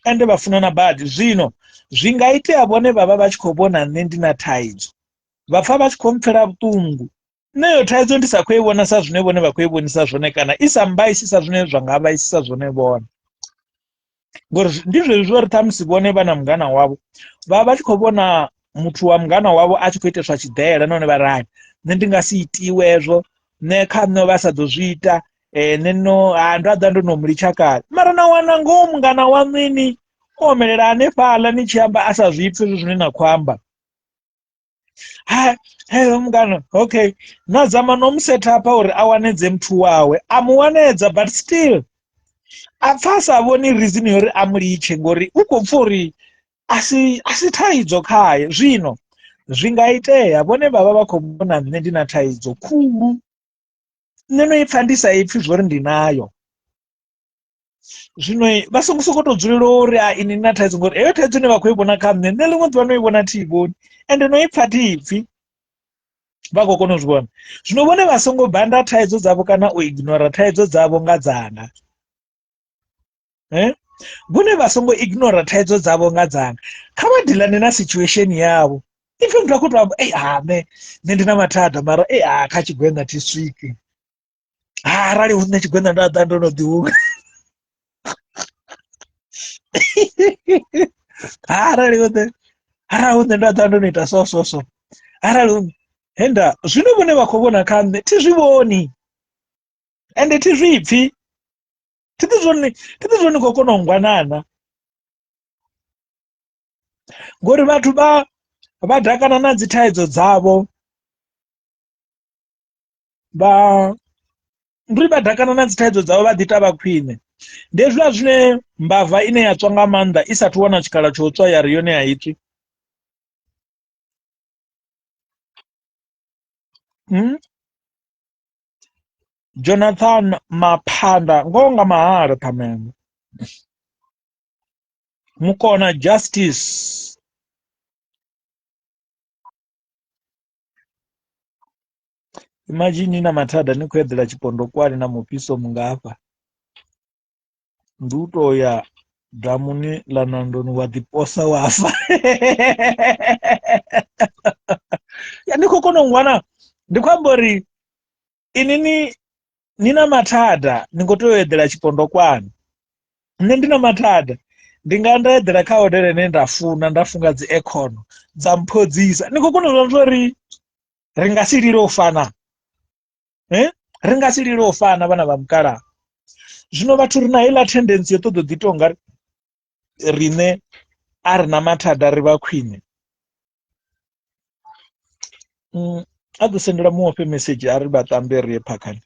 ende vha funana badi zwino zwi nga itea vhone vha vha vha tshi khou vhona nṋe ndi na thaidzo vha pfha vha tshi khou mpfela vhuṱungu nṋe yo thaidzo ndi sa khou i vhona sa zwine vhone vha khou i vhonisa zwone kana i sa mbaisi sa zwine zwa nga vhaisisa zwone vhone ngori ndi zwezwi zwo ri ṱhamusi vhone vha na mungana wavho vha vha tshi khou vhona Muthu wa mungana wavho a tshi khou iteswa tshiḓela nahone vha ri hai nṋe ndi nga si itiwe hezwo nṋe kha nṋe vha sa ḓo zwi ita nṋe no ha ndo ḓa ndo no mu litsha kale. Mara na wana ngoho mungana waṋu ini o omelela hanefhaḽa ni tshi amba a sa zwi pfhi zwine na khou amba. Ha hey mungana okay na zama no mu set up uri a wanedze muthu wawe a mu wanedza but still a pfa a sa vhoni reason yori a mu litshe ngori u khou pfa uri a si thaidzo khaye. Zwino zwi nga itea vhone vha vha vha khou vhona nṋe ndi na thaidzo khulu, nṋe no i pfa ndi sa ipfhi zwori ndi nayo. Zwino vha songo sokou tou dzulela uri a ini ni na thaidzo ngori heyo thaidzo ine vha khou i vhona kha nṋe, nṋe ḽiṅwe ḓuvha no i vhona thi i vhoni ende no i pfha thi i pfhi, vha khou kona u zwi vhona. Zwino vhone vha songo banda thaidzo dzavho kana u ignora thaidzo dzavho nga dzanga. Vhone vha songo ignora thaidzo dzavho nga dzanga, kha vha dealane na situation yavho. Ipfhi muthu a khou tou amba ei ha nṋe nṋe ndi na mathada mara ei ha kha tshigweṋa thi swiki, ha arali hu nṋe tshigweṋa nda ḓa ndo no ḓi hunga ha arali hu nṋe arali hu nṋe nda ḓa ndo no ita so so so arali hu henda zwino vhone vha khou vhona kha nṋe thi zwi vhoni ende thi zwi pfhi. Thi ḓi zwone thi ḓi zwone khou kona u ngwanana ngori vhathu vha vha dakana na dzi thaidzo dzavho vha ndi vha dakana na dzi thaidzo dzavho vha ḓi ita vha khwine. Ndi hezwiḽa zwine mbava ine ya tswa nga maanḓa i sathu wana tshikhala tsho tswa ya ri yone a i tswi. Jonathan Maphanda ngoho nga mahala ṱhamenge. Mukona Justice imagine ni na mathada ni khou eḓela tshipondokwani na mufhiso mungafha ndi u tou ya damuni ḽa Nandoni wa ḓiposa wa fa. Ya ndi khou kona u ngwana ndi khou amba uri ini ni ni na mathada ni khou tea u eḓela tshipondokwani, nṋe ndi na mathada ndi nga nda eḓela kha hodela ine nda funa nda funga dzi aircon dza mphodzisa. Ni khou kona u zwa uri ri nga si lile u fana ri nga si lile u fana vhana vha mukalaha. Zwino vhathu ri na heiḽa tendency yo ṱoḓa u ḓi ita ungari riṋe a ri na mathada ri vha khwine. A ḓo sendela muofhe mesedzhi a ri vha tambe ri ye phakhani.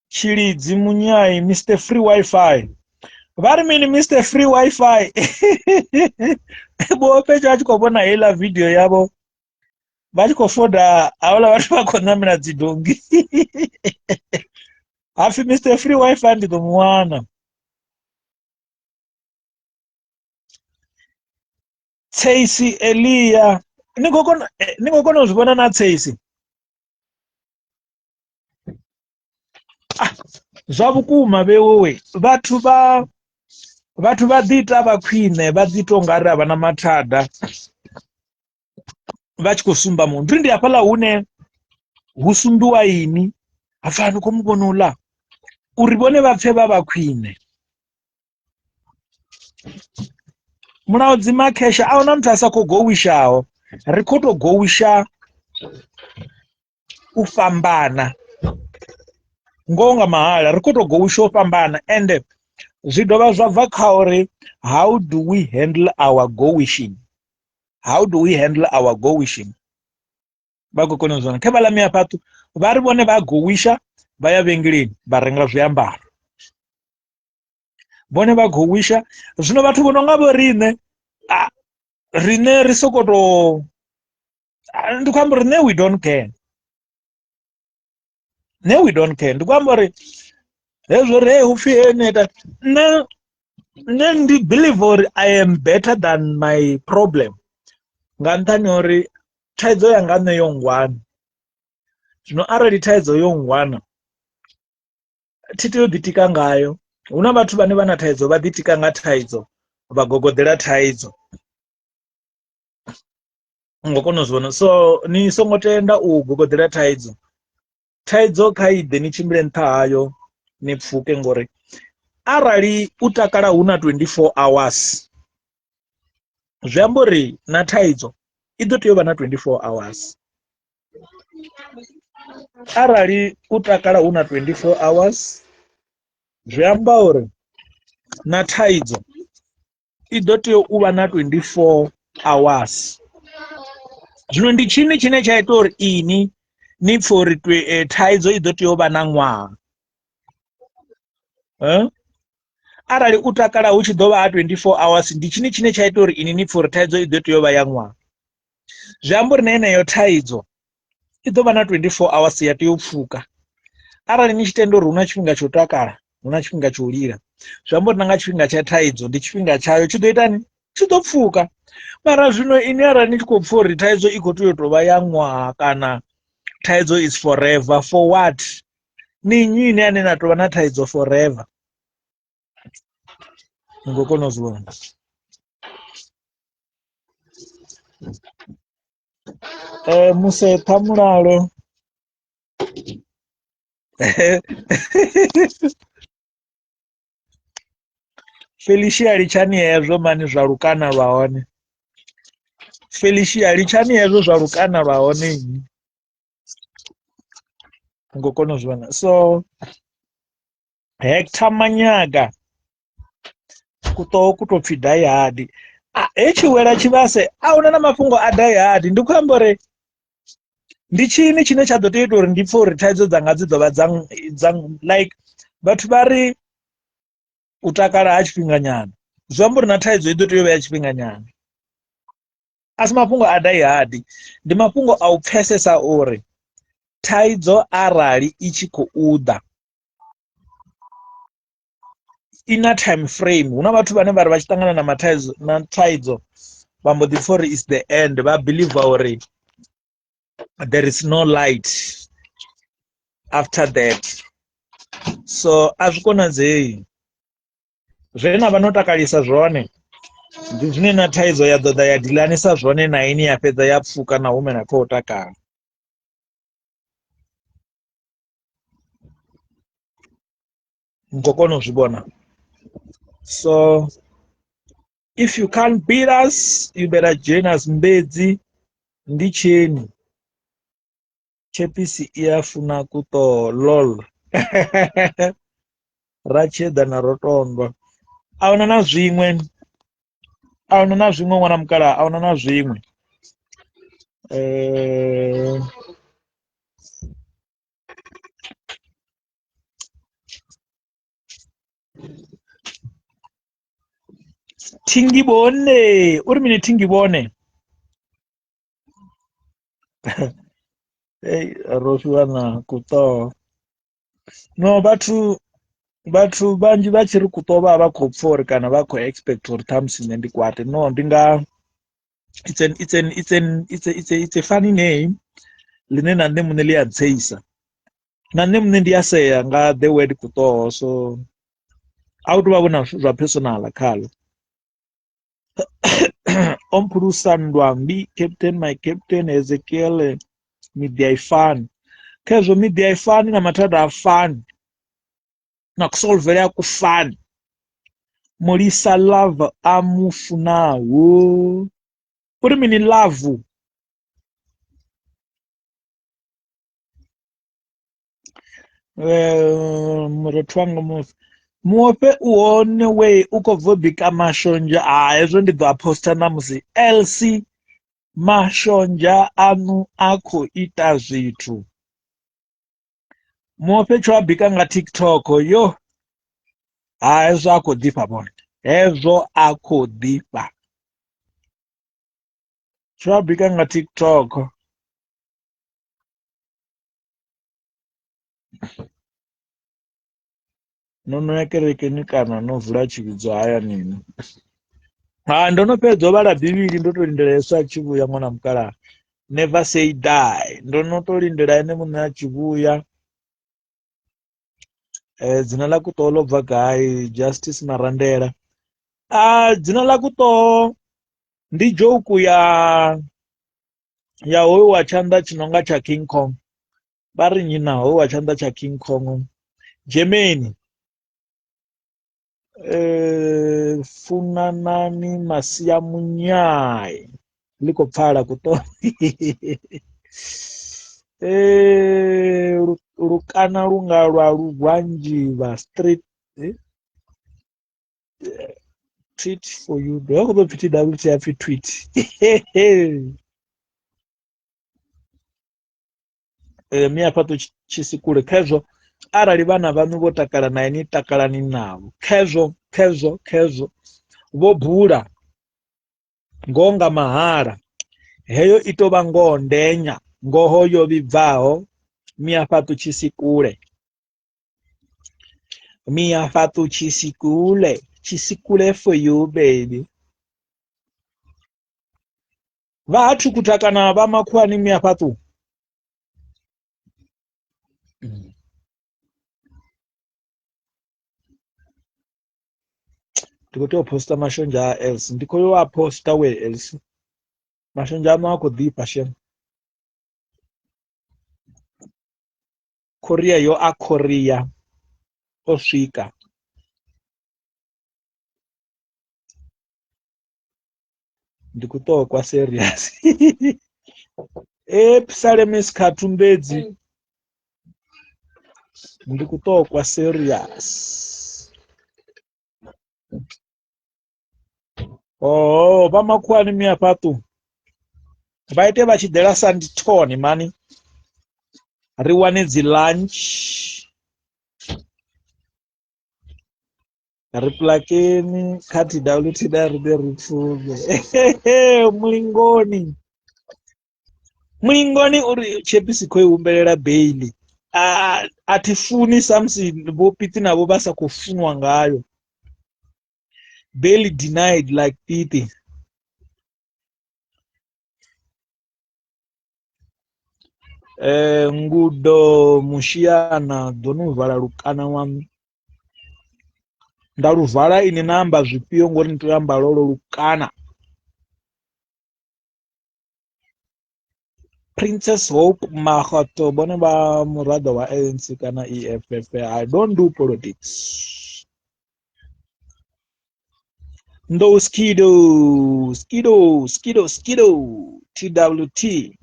Tshilidzi Munyai Mr Free Wi-Fi vha ri mini Mr Free Wi-Fi Muofhe a tshi khou vhona heiḽa video yavho vha tshi khou foda havhaḽa vhathu vha khou ṋamela dzi donngi hapfi Mr Free Wi-Fi ndi ḓo mu wana. Tseisi Elia ni khou kona ni khou kona u zwi vhona na Tseisi? Ah, zwa vhukuma vhewe vhathu vha vhathu vha ḓi ita vha khwine vha ḓi ita ungari a vha na mathada vha tshi khou sumba muthu ndi hafhaḽa hune hu sumbiwa ini hapfi a ni khou mu vhona uḽa uri vhone vha pfhe vha vha khwine. Mulaudzi Makhesha a huna muthu a sa khou gowishaho ri khou tou gowisha u fhambana ngoho nga mahala ri khou tou gowisha u fhambana ende zwi dovha zwa bva kha uri how do we handle our gowishing, how do we handle our gowishing. Vha khou kona u zwi vhona kha vhaḽa miafhaṱu vha ri vhone vha gowisha vha ya vhengeleni vha renga zwiambaro. Vhone vha gowisha zwino vhathu vho no nga vho riṋe riṋe ri soko to ndi khou amba uri nṋe we don't care, nṋe we don't care ndi khou amba uri hezwo uri hey hupfi hey nṋe ita nṋe nṋe ndi believe uri I am better than my problem nga nṱhani ha uri thaidzo yanga nṋe yo nngwana zwino arali thaidzo yo nngwana thi tea u ḓitika ngayo. Hu na vhathu vhane vha na thaidzo vha ḓitika nga thaidzo vha gogoḓela thaidzo ngo kona u zwi vhona so ni songo tenda u gogoḓela thaidzo thaidzo kha i ḓe ni tshimbile nṱha hayo ni pfuke ngori arali u takala hu na 24 hours. Zwi amba uri na thaidzo i ḓo tea u vha na 24 hours. Arali u takala hu na 24 hours zwi amba uri na thaidzo i ḓo tea u vha na 24 hours. Zwino ndi tshini tshine tsha ita uri ini ni pfhe uri thaidzo i ḓo tea u vha na ṅwaha? Arali u takala hu tshi ḓo vha ha 24 hours ndi tshini tshine tsha ita uri ini ni pfhe uri thaidzo i ḓo tea u vha ya ṅwaha? Zwi amba uri na yeneyo thaidzo i ḓo vha na 24 hours ya tea u pfuka. Arali ni tshi tenda uri hu na tshifhinga tsha u takala hu na tshifhinga tsha u lila, zwi amba uri na nga tshifhinga tsha thaidzo ndi tshifhinga tshayo tshi ḓo itani, tshi ḓo pfuka. Mara zwino ini arali ni tshi khou pfha uri thaidzo i khou tea u tou vha ya ṅwaha kana thaidzo is forever, for what? Ni nnyi ini ane na tou vha na thaidzo forever? Ni khou kona u zwi vhona? Museṱha mulalo Felicia litshani hezwo mani zwa lukana lwa hone. Felicia litshani hezwo zwa lukana lwa hone nnyi. Ni khou kona u zwi vhona. So Hector Manyaga kuṱoho ku tou pfhi die hard. Hetshi wela tshivhase a huna na mafhungo a die hard. Ndi khou amba uri ndi tshini tshine tsha ḓo tea ita uri ndi pfhe uri thaidzo dzanga dzi ḓo vha dza dza like vhathu vha ri u takala ha tshifhinganyana zwi amba uri na thaidzo i ḓo tea u vha ya tshifhinganyana. A si mafhungo a die hard, ndi mafhungo a u pfesesa uri thaidzo arali i tshi khou ḓa i na time frame. Hu na vhathu vhane vha ri vha tshi ṱangana na mathaidzo na thaidzo vha mbo ḓi pfha uri is the end, vha believer uri there is no light after that. So a zwi konadzei, zwe na vha no takalisa zwone ndi zwine na thaidzo ya ḓo ḓa ya dilanisa zwone na ini ya fhedza ya pfuka na humela kha u takala. Ni khou kona u zwi vhona? So if you can't beat us you better join us. Mbedzi ndi tsheni tshepisi i a funa kuṱoho lol ra tsheḓa na rotondwa. Ahuna na zwiṅwe, ahuna na zwiṅwe ṅwana mukalaha, ahuna na zwiṅwe. Thingivhone uri mini Thingivhone? Hey, ro fhiwa na kuṱoho. No vhathu vhathu vhanzhi vha tshi ri kuṱoho vha vha vha khou pfha uri kana vha khou expect uri ṱhamusi nṋe ndi kwate. No ndi nga it's an it's an it's an it's a, it's a, it's a funny name ḽine na nṋe muṋe ḽi a ntseisa. Na nṋe muṋe ndi a sea nga the word kuṱoho, so a hu tou vha na zwithu zwa personal khaḽo. O mphulusa nndwa mmbi, captain my captain Ezekiel miḓi a i fani. Khezwo miḓi a i fani na mathada a fani na kusolvele a ku fani. Mulisa love a mu funaho uri mini love? Murathu wanga musi muofhe u hone we u khou bva u bika mashonzha a hezwo ndi ḓo a poster ṋamusi. LC mashonzha aṋu a khou ita zwithu. Muofhe tsho a bika nga TikTok yo ha hezwo a khou ḓifha vhone hezwo a khou ḓifha tsho a bika nga TikTok. No no ya kerekeni kana no vula tshivhidzo hayani ni? Ha ndo no fhedza u vhala bivhili ndo to lindela Yesu a tshi vhuya ṅwana mukalaha. Never say die. Ndo no to lindela ene muṋe a tshi vhuya. Dzina ḽa kuṱoho ḽo bva gai? Justice Marandela. A dzina ḽa kuṱoho ndi joke ya ya hoyu wa tshanḓa tshi nonga tsha King Kong. Vha ri nnyi na hoyu wa tshanḓa tsha King Kong? Germany. Funanani masia munyai ḽi khou pfala kuṱo lukana lunga lwa lugwanzhivha street tweet for you ndo khou ḓo pfi twt ya pfi tweet. Miafhaṱo tshisikule khezwo arali vhana vhaṋu vho takala na ini takalani navho khezwo khezwo khezwo vho bula ngoho nga mahala heyo i tou vha ngoho ndenya ngoho yo vhibvaho miafhaṱo tshisikule miafhaṱo tshisikule tshisikule for you baby. Vha ha thukhutha kana vha makhuwani miafhaṱu ndi khou tea u poster mashonzha a else ndi khou yo a poster we else mashonzha aṋu a khou ḓifha shem Korea yo a Korea o swika. Ndi khou ṱokwa serious e psaleme sikhathumbedzi ndi khou ṱokwa serious oh vha makhuwani miafhaṱu vha ite vha tshi ḓela sandithoni mani ri wane dzi lunch ri plakeni kha twt na riṋe ri pfume mulingoni mulingoni uri tshepisi khou i humbelela beili a thi funi samusi vho piti navho vha sa khou funwa ngayo bail denied like piti. Ngudo mushiana ḓo no vala lukana lwaṋu nda lu vala ini na amba zwifhio ngori ni tea u amba lolo lukana. Princess Hope Makgatho vhone vha muraḓo wa ANC kana EFF I don't do politics. Ndo skido skido skido skido TWT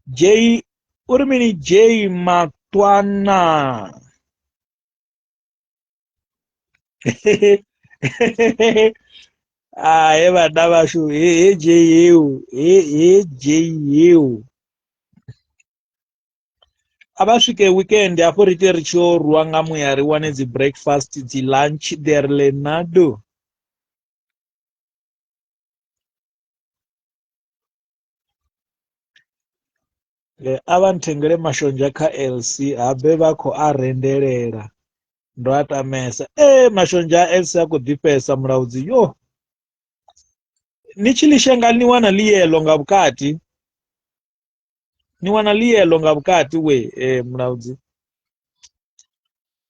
J uri mini J Matwana ah he vhana vhashu he he J yeu he he J yeu a vha swike weekend hafho ri ite ri tshi yo rwa nga muya ri wane dzi breakfast dzi lunch there Leonardo. A vha nthengele mashonzha kha LC habe vha khou a rendelela ndo a tamesa. Ee mashonzha a LC a khou ḓifhesa mulaudzi yo ni tshi ḽi shenga ni wana ḽi yellow nga vhukati ni wana ḽi yellow nga vhukati we mulaudzi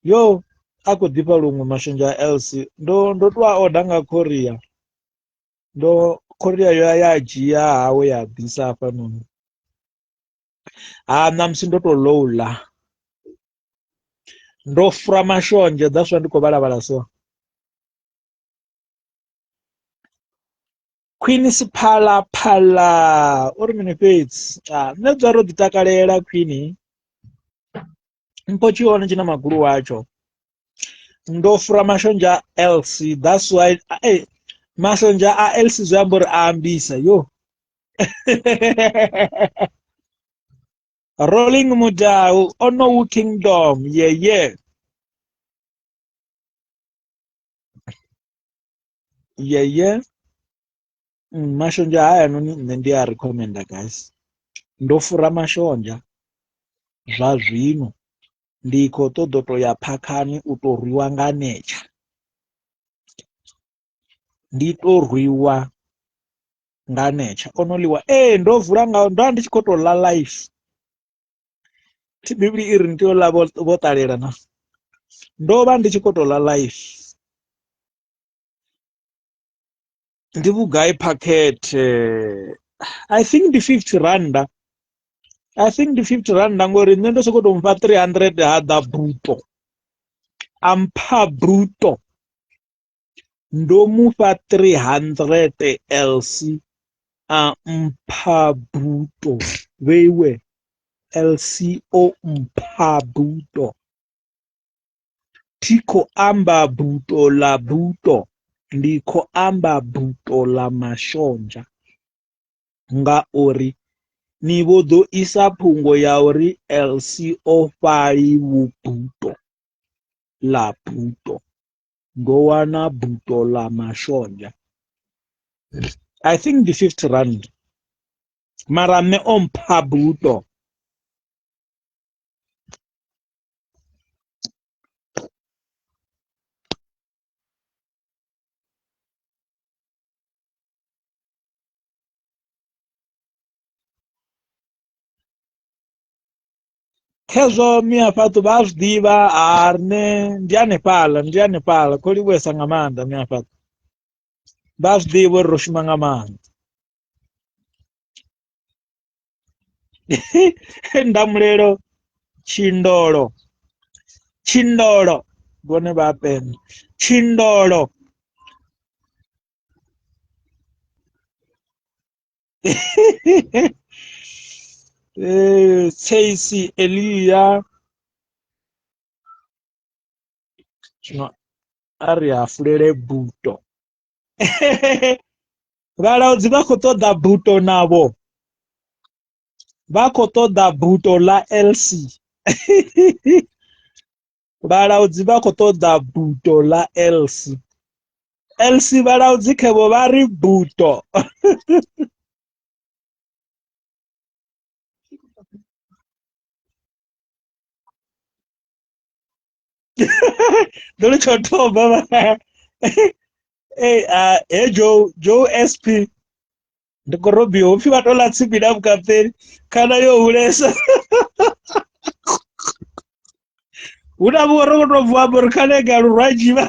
yo a khou ḓifha luṅwe mashonzha a LC ndo ndo to a oda nga khoria ndo khoria yo ya dzhia hawe ya ḓisa hafhanoni ha ṋamusi ndo to louḽa ndo fura mashonzha that's why ndi khou vhala vhala so. Queen Siphalaphala uri mini fhedzi ah, nṋe dzwa ro ḓi takalela Queen mpho tshi hone tshi na magulu watsho ndo fura mashonzha a LC that's why hey, mashonzha a LC zwi amba uri a ambisa yo Rolling Mudau Onowu Kingdom yeah yeah yeah yeah mashonzha hayanoni nṋe ndi a recommenda guys ndo fura mashonzha zwa zwino ndi khou ṱoḓa u to ya phakhani u to rwiwa nga netsha ndi to rwiwa nga netsha ono ḽiwa ee ndo vula nga ndo vha ndi tshi khou to ḽa life thi bivhili i ri ni tea u ḽa vho ṱalela na ndo vha ndi tshi khou to ḽa life ndi vhugai phakhethe i think ndi 50 randa i think ndi 50 randa ngori nṋe ndo sokou tou mufha 300 ha ḓa buto A mpha buto ndo mufha 300 Elsie a mpha buto vheiwe Elsie o mpha buto thi khou amba buto ḽa buto ndi khou amba buto ḽa mashonzha ngauri ni vho ḓo isa phungo ya uri Elsie o fhali vhubuto ḽa buto ndo wana buto ḽa mashonzha I think ndi 50 rand mara nṋe o mpha buto. Khezwo miafhaṱo vha a zwi ḓivha ha riṋe ndi hanefhaḽa ndi hanefhaḽa kho livhuwesa nga maanḓa miafhaṱo vha a zwi ḓivha uri ro shuma nga maanḓa ndamulelo tshindolo tshindolo vhone vha a penya tshindolo Tseisi Elia zwino a ri hafulele buto vhalaudzi vha khou ṱoḓa buto navho vha khou ṱoḓa buto ḽa LC vhalaudzi vha khou ṱoḓa buto ḽa LC LC vhalaudzi khevho vha ri buto ndo li tsho thoma hey, he Joe Joe SP ndi korobiwa upfi vha to ḽa tsimbi na vhukapeni kana yo hulesa hu na vhuṅwe ro to bvuwa amba uri khana ega lurwanzhi vha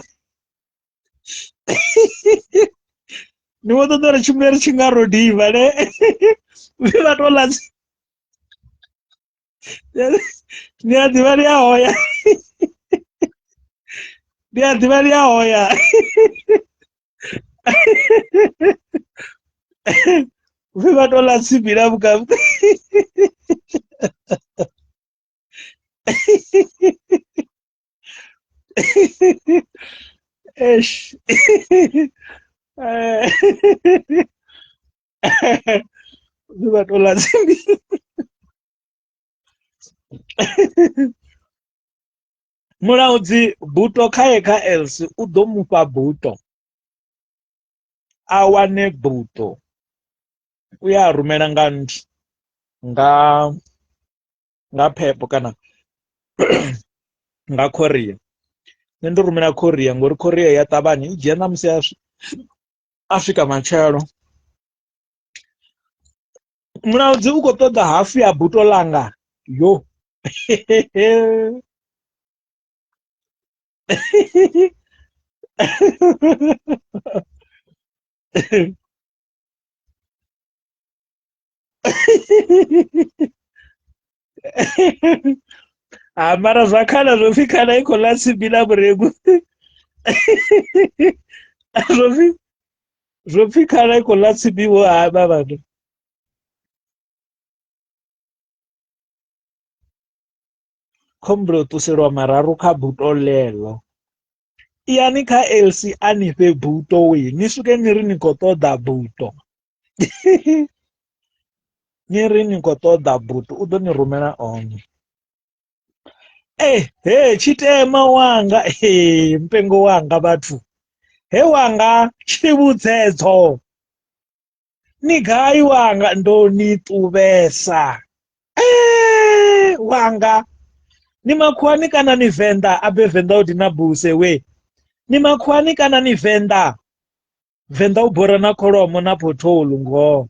ni vho ṱoḓa uri tshimbile ri tshi nga ro diva ne upfi vha to ḽa ni a ḓivha ni a hoya ni a ḓivha ni a hoya upfi vha to ḽa tsimbi na vhukapeni Eish. Upfi vha to ḽa tsimbi. Mulaudzi buto khaye kha Elsie u ḓo mufha buto a wane buto u ya a rumela nga nthu nga nga phepho kana nga courier nṋe ndo rumela courier ngori courier ya ṱavhanya i dzhia ṋamusi a swika matshelo mulaudzi u khou ṱoḓa hafu ya buto langa yo ha mara zwa khana zwo pfi khana i khou ḽa tsimbi na vhurengu zwo pfi zwo pfi khana i khou ḽa tsimbi vho hama vhathu khombule u ṱuselwa mararu kha buto ḽeḽo iyani kha LC a ni fhe buto we ni swike ni ri ni khou ṱoḓa buto ni ri ni khou ṱoḓa buto u ḓo ni rumela one eh he tshitema wanga he mpengo wanga vhathu he wanga tshivhudzedzo ni gai wanga ndo ni ṱuvhesa eh wanga ni makhuwani kana ni venḓa abe venḓa u dina buse we ni makhuwani kana ni venḓa venḓa u bora na kholomo na pothole ngoho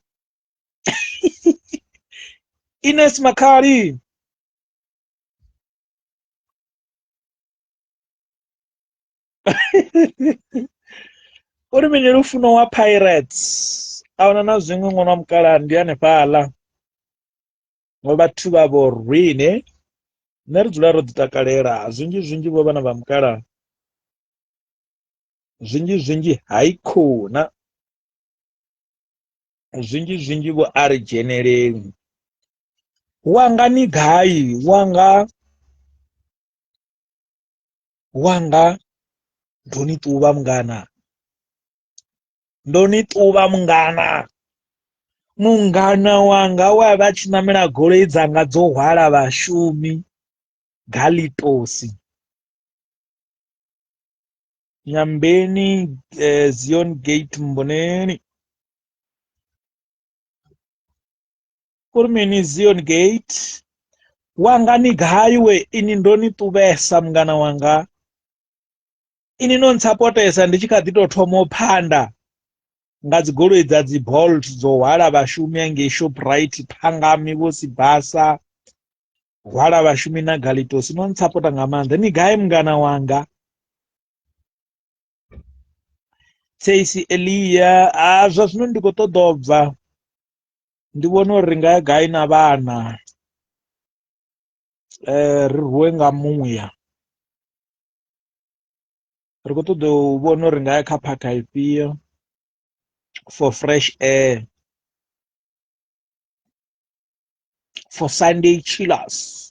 Ines Makhali uri mini lufuno wa Pirates ahuna na zwiṅwe ṅwana wa mukalaha ndi hanefhaḽa ngo vhathu vha vho rwine nṋe ri dzula ro ḓi takalela zwinzhi zwinzhi vho vhana vha mukalaha. Zwinzhi zwinzhi haikhona, zwinzhi zwinzhi vho a ri dzheneleli. Wanga ni gai? Wanga wanga ndo ni ṱuvha mungana, ndo ni ṱuvha mungana. Mungana wanga we a vha a tshi ṋamela goloi dzanga dzo hwala vhashumi Galitosi Nyambeni Zion Gate Mboneni. Uri mini Zion Gate? Wanga ni gai we ini ndo ni ṱuvhesa mungana wanga. Ini no ntsapotesa ndi tshi kha ḓi tou thoma u phanda nga dzi goloi dza dzi Bolt dzo hwala vhashumi angei Shoprite Phangami vho Sibasa hwala vhashumi na Galitosi no ntsapota nga maanḓa. Ni gai mungana wanga? Tseisi Elia a zwa zwino ndi khou ṱoḓa u bva ndi vhona uri ri nga ya gai na vhana ri rwe nga muya ri khou ṱoḓa u vhona uri ri nga ya kha phakha ifhio for fresh air for Sunday chillers.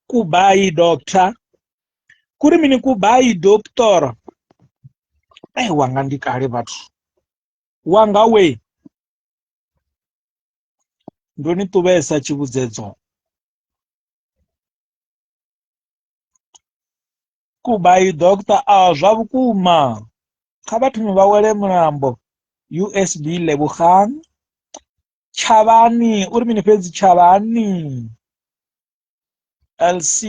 Kubai doctor kuri mini kubai doctor eh wanga ndi kale vhathu wanga we ndo ni ṱuvhesa tshivhudzedzo kubai doctor a zwa vhukuma kha vha thome vha wele mulambo USB Lebogang Tshavhani uri mini fhedzi Tshavhani LC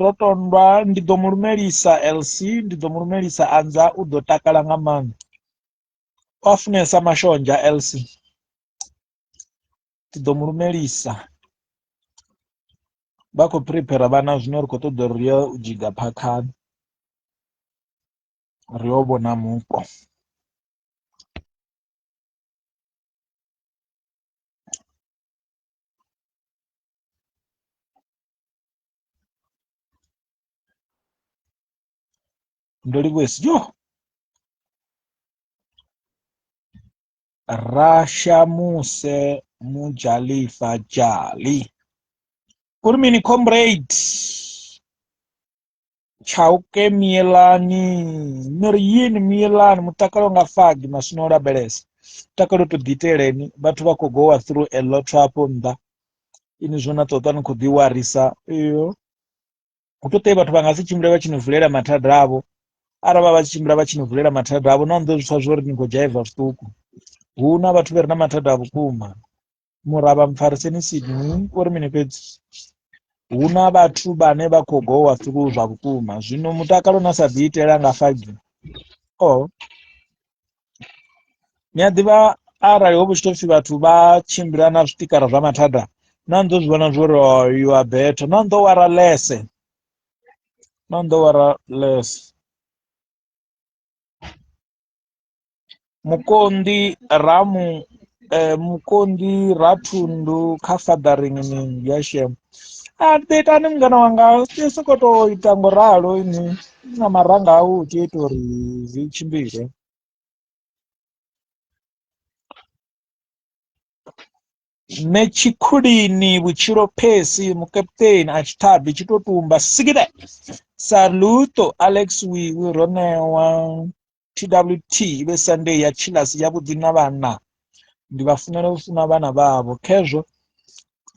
Rotondwa ndi ḓo mu lumelisa LC ndi ḓo mu lumelisa anza u ḓo takala nga maanḓa o a funesa mashonzha LC ndi ḓo mu lumelisa vha khou prepare vhana zwino ri khou ṱoḓa uri ri ye u dzhiga phakhani ri yo vhona mupo. Ndo livhuwesa yo Rashamuse Mujalifa Jali uri mini comrade Chauke Miyelani ni ri yini Miyelani mutakalo nga fagi maswina o lavhelesa mutakalo to ḓi iteleni vhathu vha khou gowa through a lot hafho nnḓa ini zwo na ṱoḓa ni khou ḓi warisa iyo hu to ṱei vhathu vha nga si tshimbile vha tshi ni vulela mathada avho arali vha vha tshi tshimbila vha tshi ni vulela mathada avho na ḓo zwi pfa zwori ni khou dzhaiva zwiṱuku hu na vhathu vha re na mathada a vhukuma Muravha mpfariseni Sydney uri mini fhedzi hu na vhathu vhane vha khou gowa through zwa vhukuma zwino mutakalo na sa ḓi itela nga fagi oh ni a ḓivha arali ho vhu tshi tou pfhi vhathu vha tshimbila na zwitikara zwa mathada na ni ḓo zwi vhona zwo uri oh, you are better na ni ḓo wara lese na ni ḓo wara lese Mukonḓi ramu mukonḓi rathundu kha fathering ni ya shem a ḓi itani mungana wanga u soko to ita ngo ralo ini na maranga au u tea u ita uri zwi tshimbile. Nṋe tshikhulini vhutshilo phesi mukeputeni a tshithabi tshi to tumba sikile saluto Alex Wiwi Ronewa TWT vhe Sunday ya Chillers ya vhuḓi na vhana ndi vha funela u funa vhana vhavho khezwo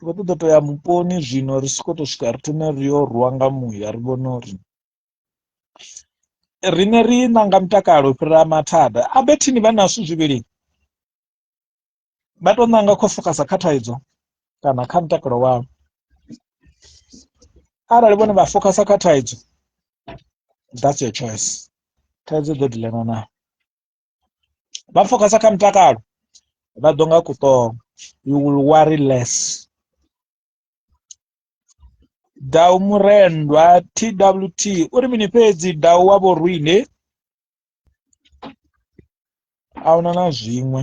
ri khou ṱoḓa to ya muponi zwino ri soko to swika ri thome ri yo rwa nga muya ri vhone uri riṋe ri ṋanga mutakalo u fhira mathada a bethini vha na zwithu zwivhili vha to ṋanga kho fokhasa kha thaidzo kana kha mutakalo wavho arali vhone vha fokhasa kha thaidzo that's your choice thaidzo ḓo diḽana na vha fokhasa kha mutakalo vha ḓo nga kuṱoho you will worry less dau murendwa twt uri mini fhedzi dau wa vho rwine ahuna na zwiṅwe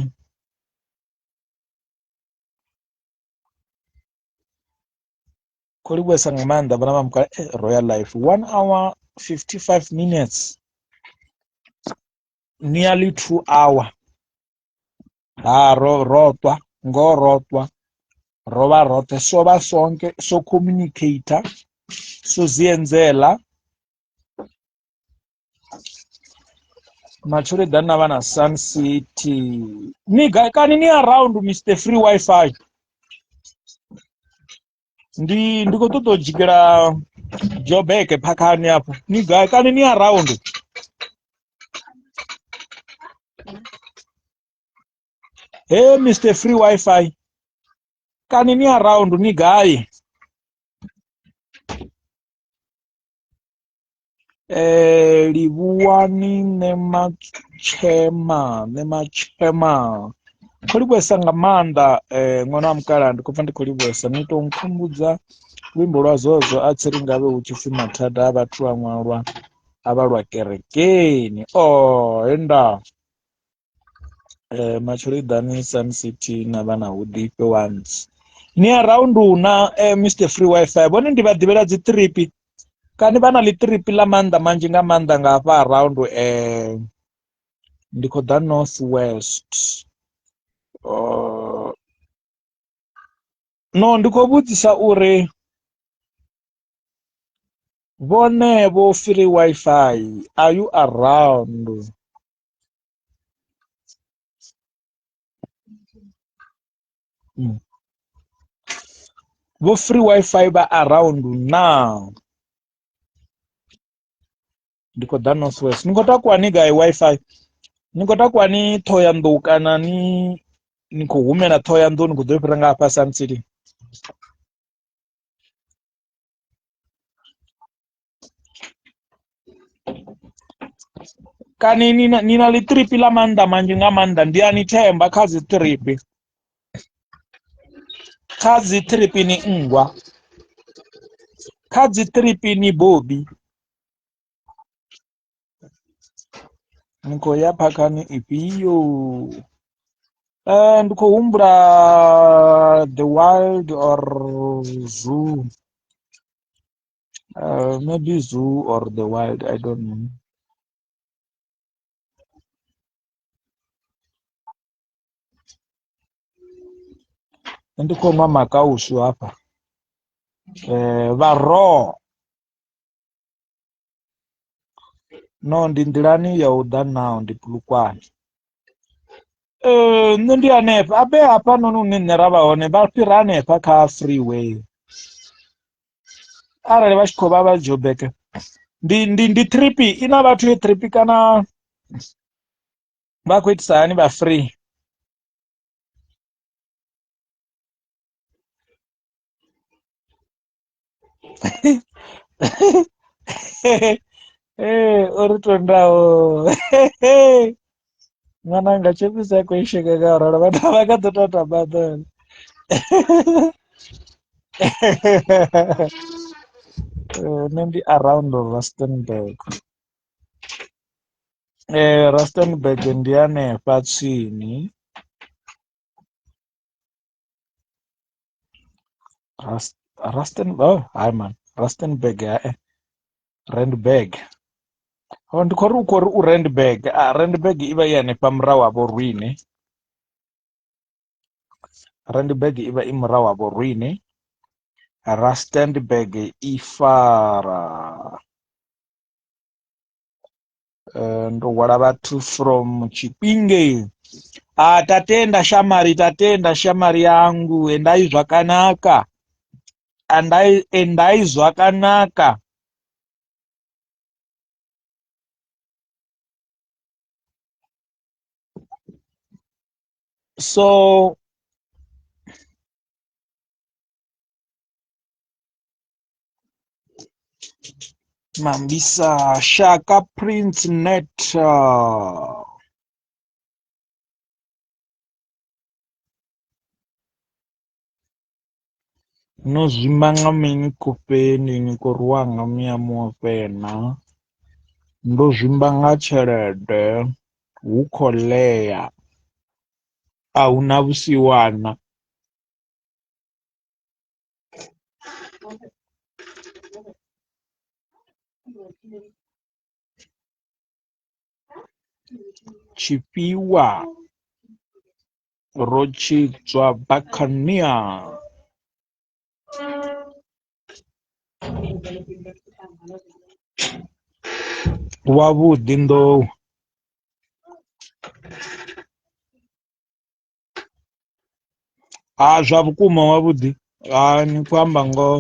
Khou livhuwesa nga maanḓa vhana vha mukala Royal Life 1 hour 55 minutes nearly 2 hour ha ro rotwa ngo rotwa ro vha roṱhe so vha sonke so communicator so zienzela matshelo ḓani na vha na Sun City ni gai kani ni around Mr Free Wi-Fi ndi ndi khou ṱoḓa u dzhikela Joburg phakhani afho ni gai kani ni around he Mr Free Wi-Fi kani ni around ni gai Livhuwani Ṋematshema Ṋematshema kho livhuwesa nga maanḓa ṅwana wa mukalaha ndi khou pfha ndi khou livhuwesa ni to nkhumbudza luimbo lwa zwezwo a tshi ri ngavhe hu tshipfi mathada a vhathu a ṅwalwa a vhalwa kerekeni oh he nda matshelo iḓani Sun City na vhana hu ḓifhe once ni around na Mr Free Wi-Fi vhone ndi vha ḓivhela dzi trip kani vha na ḽi trip ḽa maanḓa manzhi nga maanḓa nga hafha around ndi khou ḓa north west no ndi khou vhudzisa uri vhone vho free Wi-Fi are you around? Vho free Wi-Fi vha around naa? Ndi khou ḓa North West ni khou takuwa ni gai Wi-Fi ni khou takuwa ni Ṱhohoyanḓou kana ni ni khou humela Ṱhohoyanḓou ni khou ḓo fhira nga hafha Sun City? Kani ni na, ni na ḽiṱiripi ḽa maanḓa manzhi nga maanḓa ndi a ni themba kha dzi ṱiripi kha dzi ṱiripi ni nngwa kha dzi ṱiripi ni bobi ni khou ya phakhani ifhio ndi khou humbula the wild or zoo maybe zoo or the wild I don't know. Nṋe ndi khou nwa makausu hafha vha raw no ndi nḓilani ya u ḓa now ndi Polokwane. Nṋe ndi hanefha abe hafhanoni hune nṋe ra vha hone vha fhira hanefha kha freeway arali vha tshi khou vha vha Joburg ndi ndi ndi trip i na vhathu yo trip kana vha khou itisa hani vha free. Ee, o ri tondaho ṅwananga tshepisa khou i sheka nga u ralo vhathu vha kha ḓo tata maṱo nṋe ndi around Rustenburg Rustenburg ndi hanefha tsini. Rust, Rusten, oh, hayi man, Rustenburg hae, Randburg. Oh, ndi khou ri u khou ri u Randburg. Ah, Randburg i vha i hanefha murahu ha Vhorwine. Randburg i vha i murahu ha Vhorwine. Rustenburg i fara. Ndo hwala vhathu from Chipinge. Ah, tatenda shamari, tatenda shamari yangu, endai zvakanaka. Andai endai zvakanaka. So Mambisa Shaka Prince Net. No zwima nga mini khofheni ni khou rwiwa nga muya muofhe na? Ndo zwimba nga tshelede hu khou ḽea a hu na vhusiwana. Tshifhiwa ro tshidzwa Buccaneer. Wavhuḓi nḓou. Ha zwa vhukuma wavhuḓi ha ni khou amba ngoho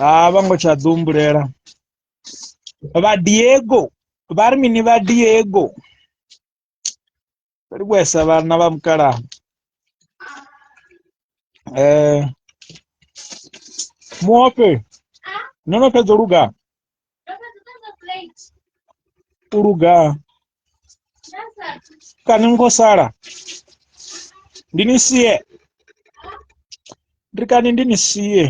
ha vha ngo tsha ḓi humbulela vha Diego vha ri mini vha Diego ri vhuesa vhana vha mukalaha eh muofhe no no fhedza u luga u luga kani ni khou sala ndi ni sie ndi kani ndi ni sie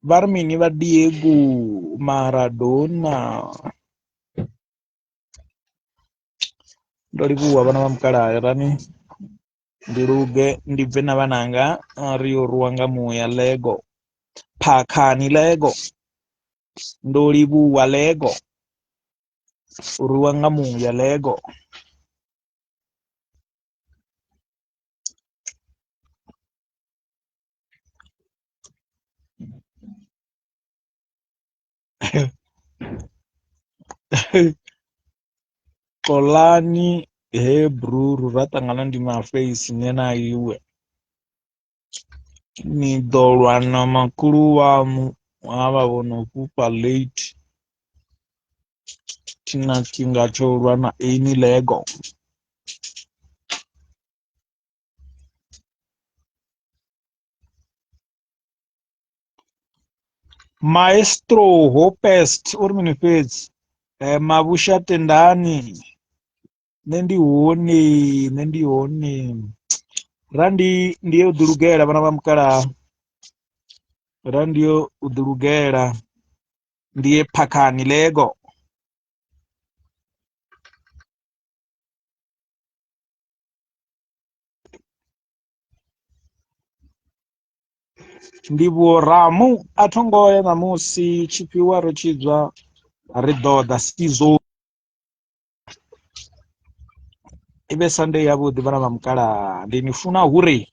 vha ri mini vha Diego Maradona ndo livhuwa vhana vha mukalaha rani ndi luge ndi bve na vhananga ri yo rwiwa nga muya lego phakhani lego ndo livhuwa lego u rwiwa nga muya lego. Xolani he bruru ra ṱangana ndi mafeisi nṋe na iwe ni ḓo lwa na makhulu waṋu havha vho no fhufha late thina tshifhinga tsho lwa na ini lego. Maestro Hopest uri mini fhedzi eh, Mavhusha Tendani nṋe ndi hone nṋe ndi hone ra ndi ndi yo ḓilugela vhana vha mukalaha ra ndi yo u ḓilugela ndi ye phakhani lego. Ndivhuwo Ramu a tho ngo ya ṋamusi tshifhiwa ro tshidzwa ri ḓo ḓa sizo i vhe Sunday yavhuḓi vhana vha mukalaha ndi ni funa hure.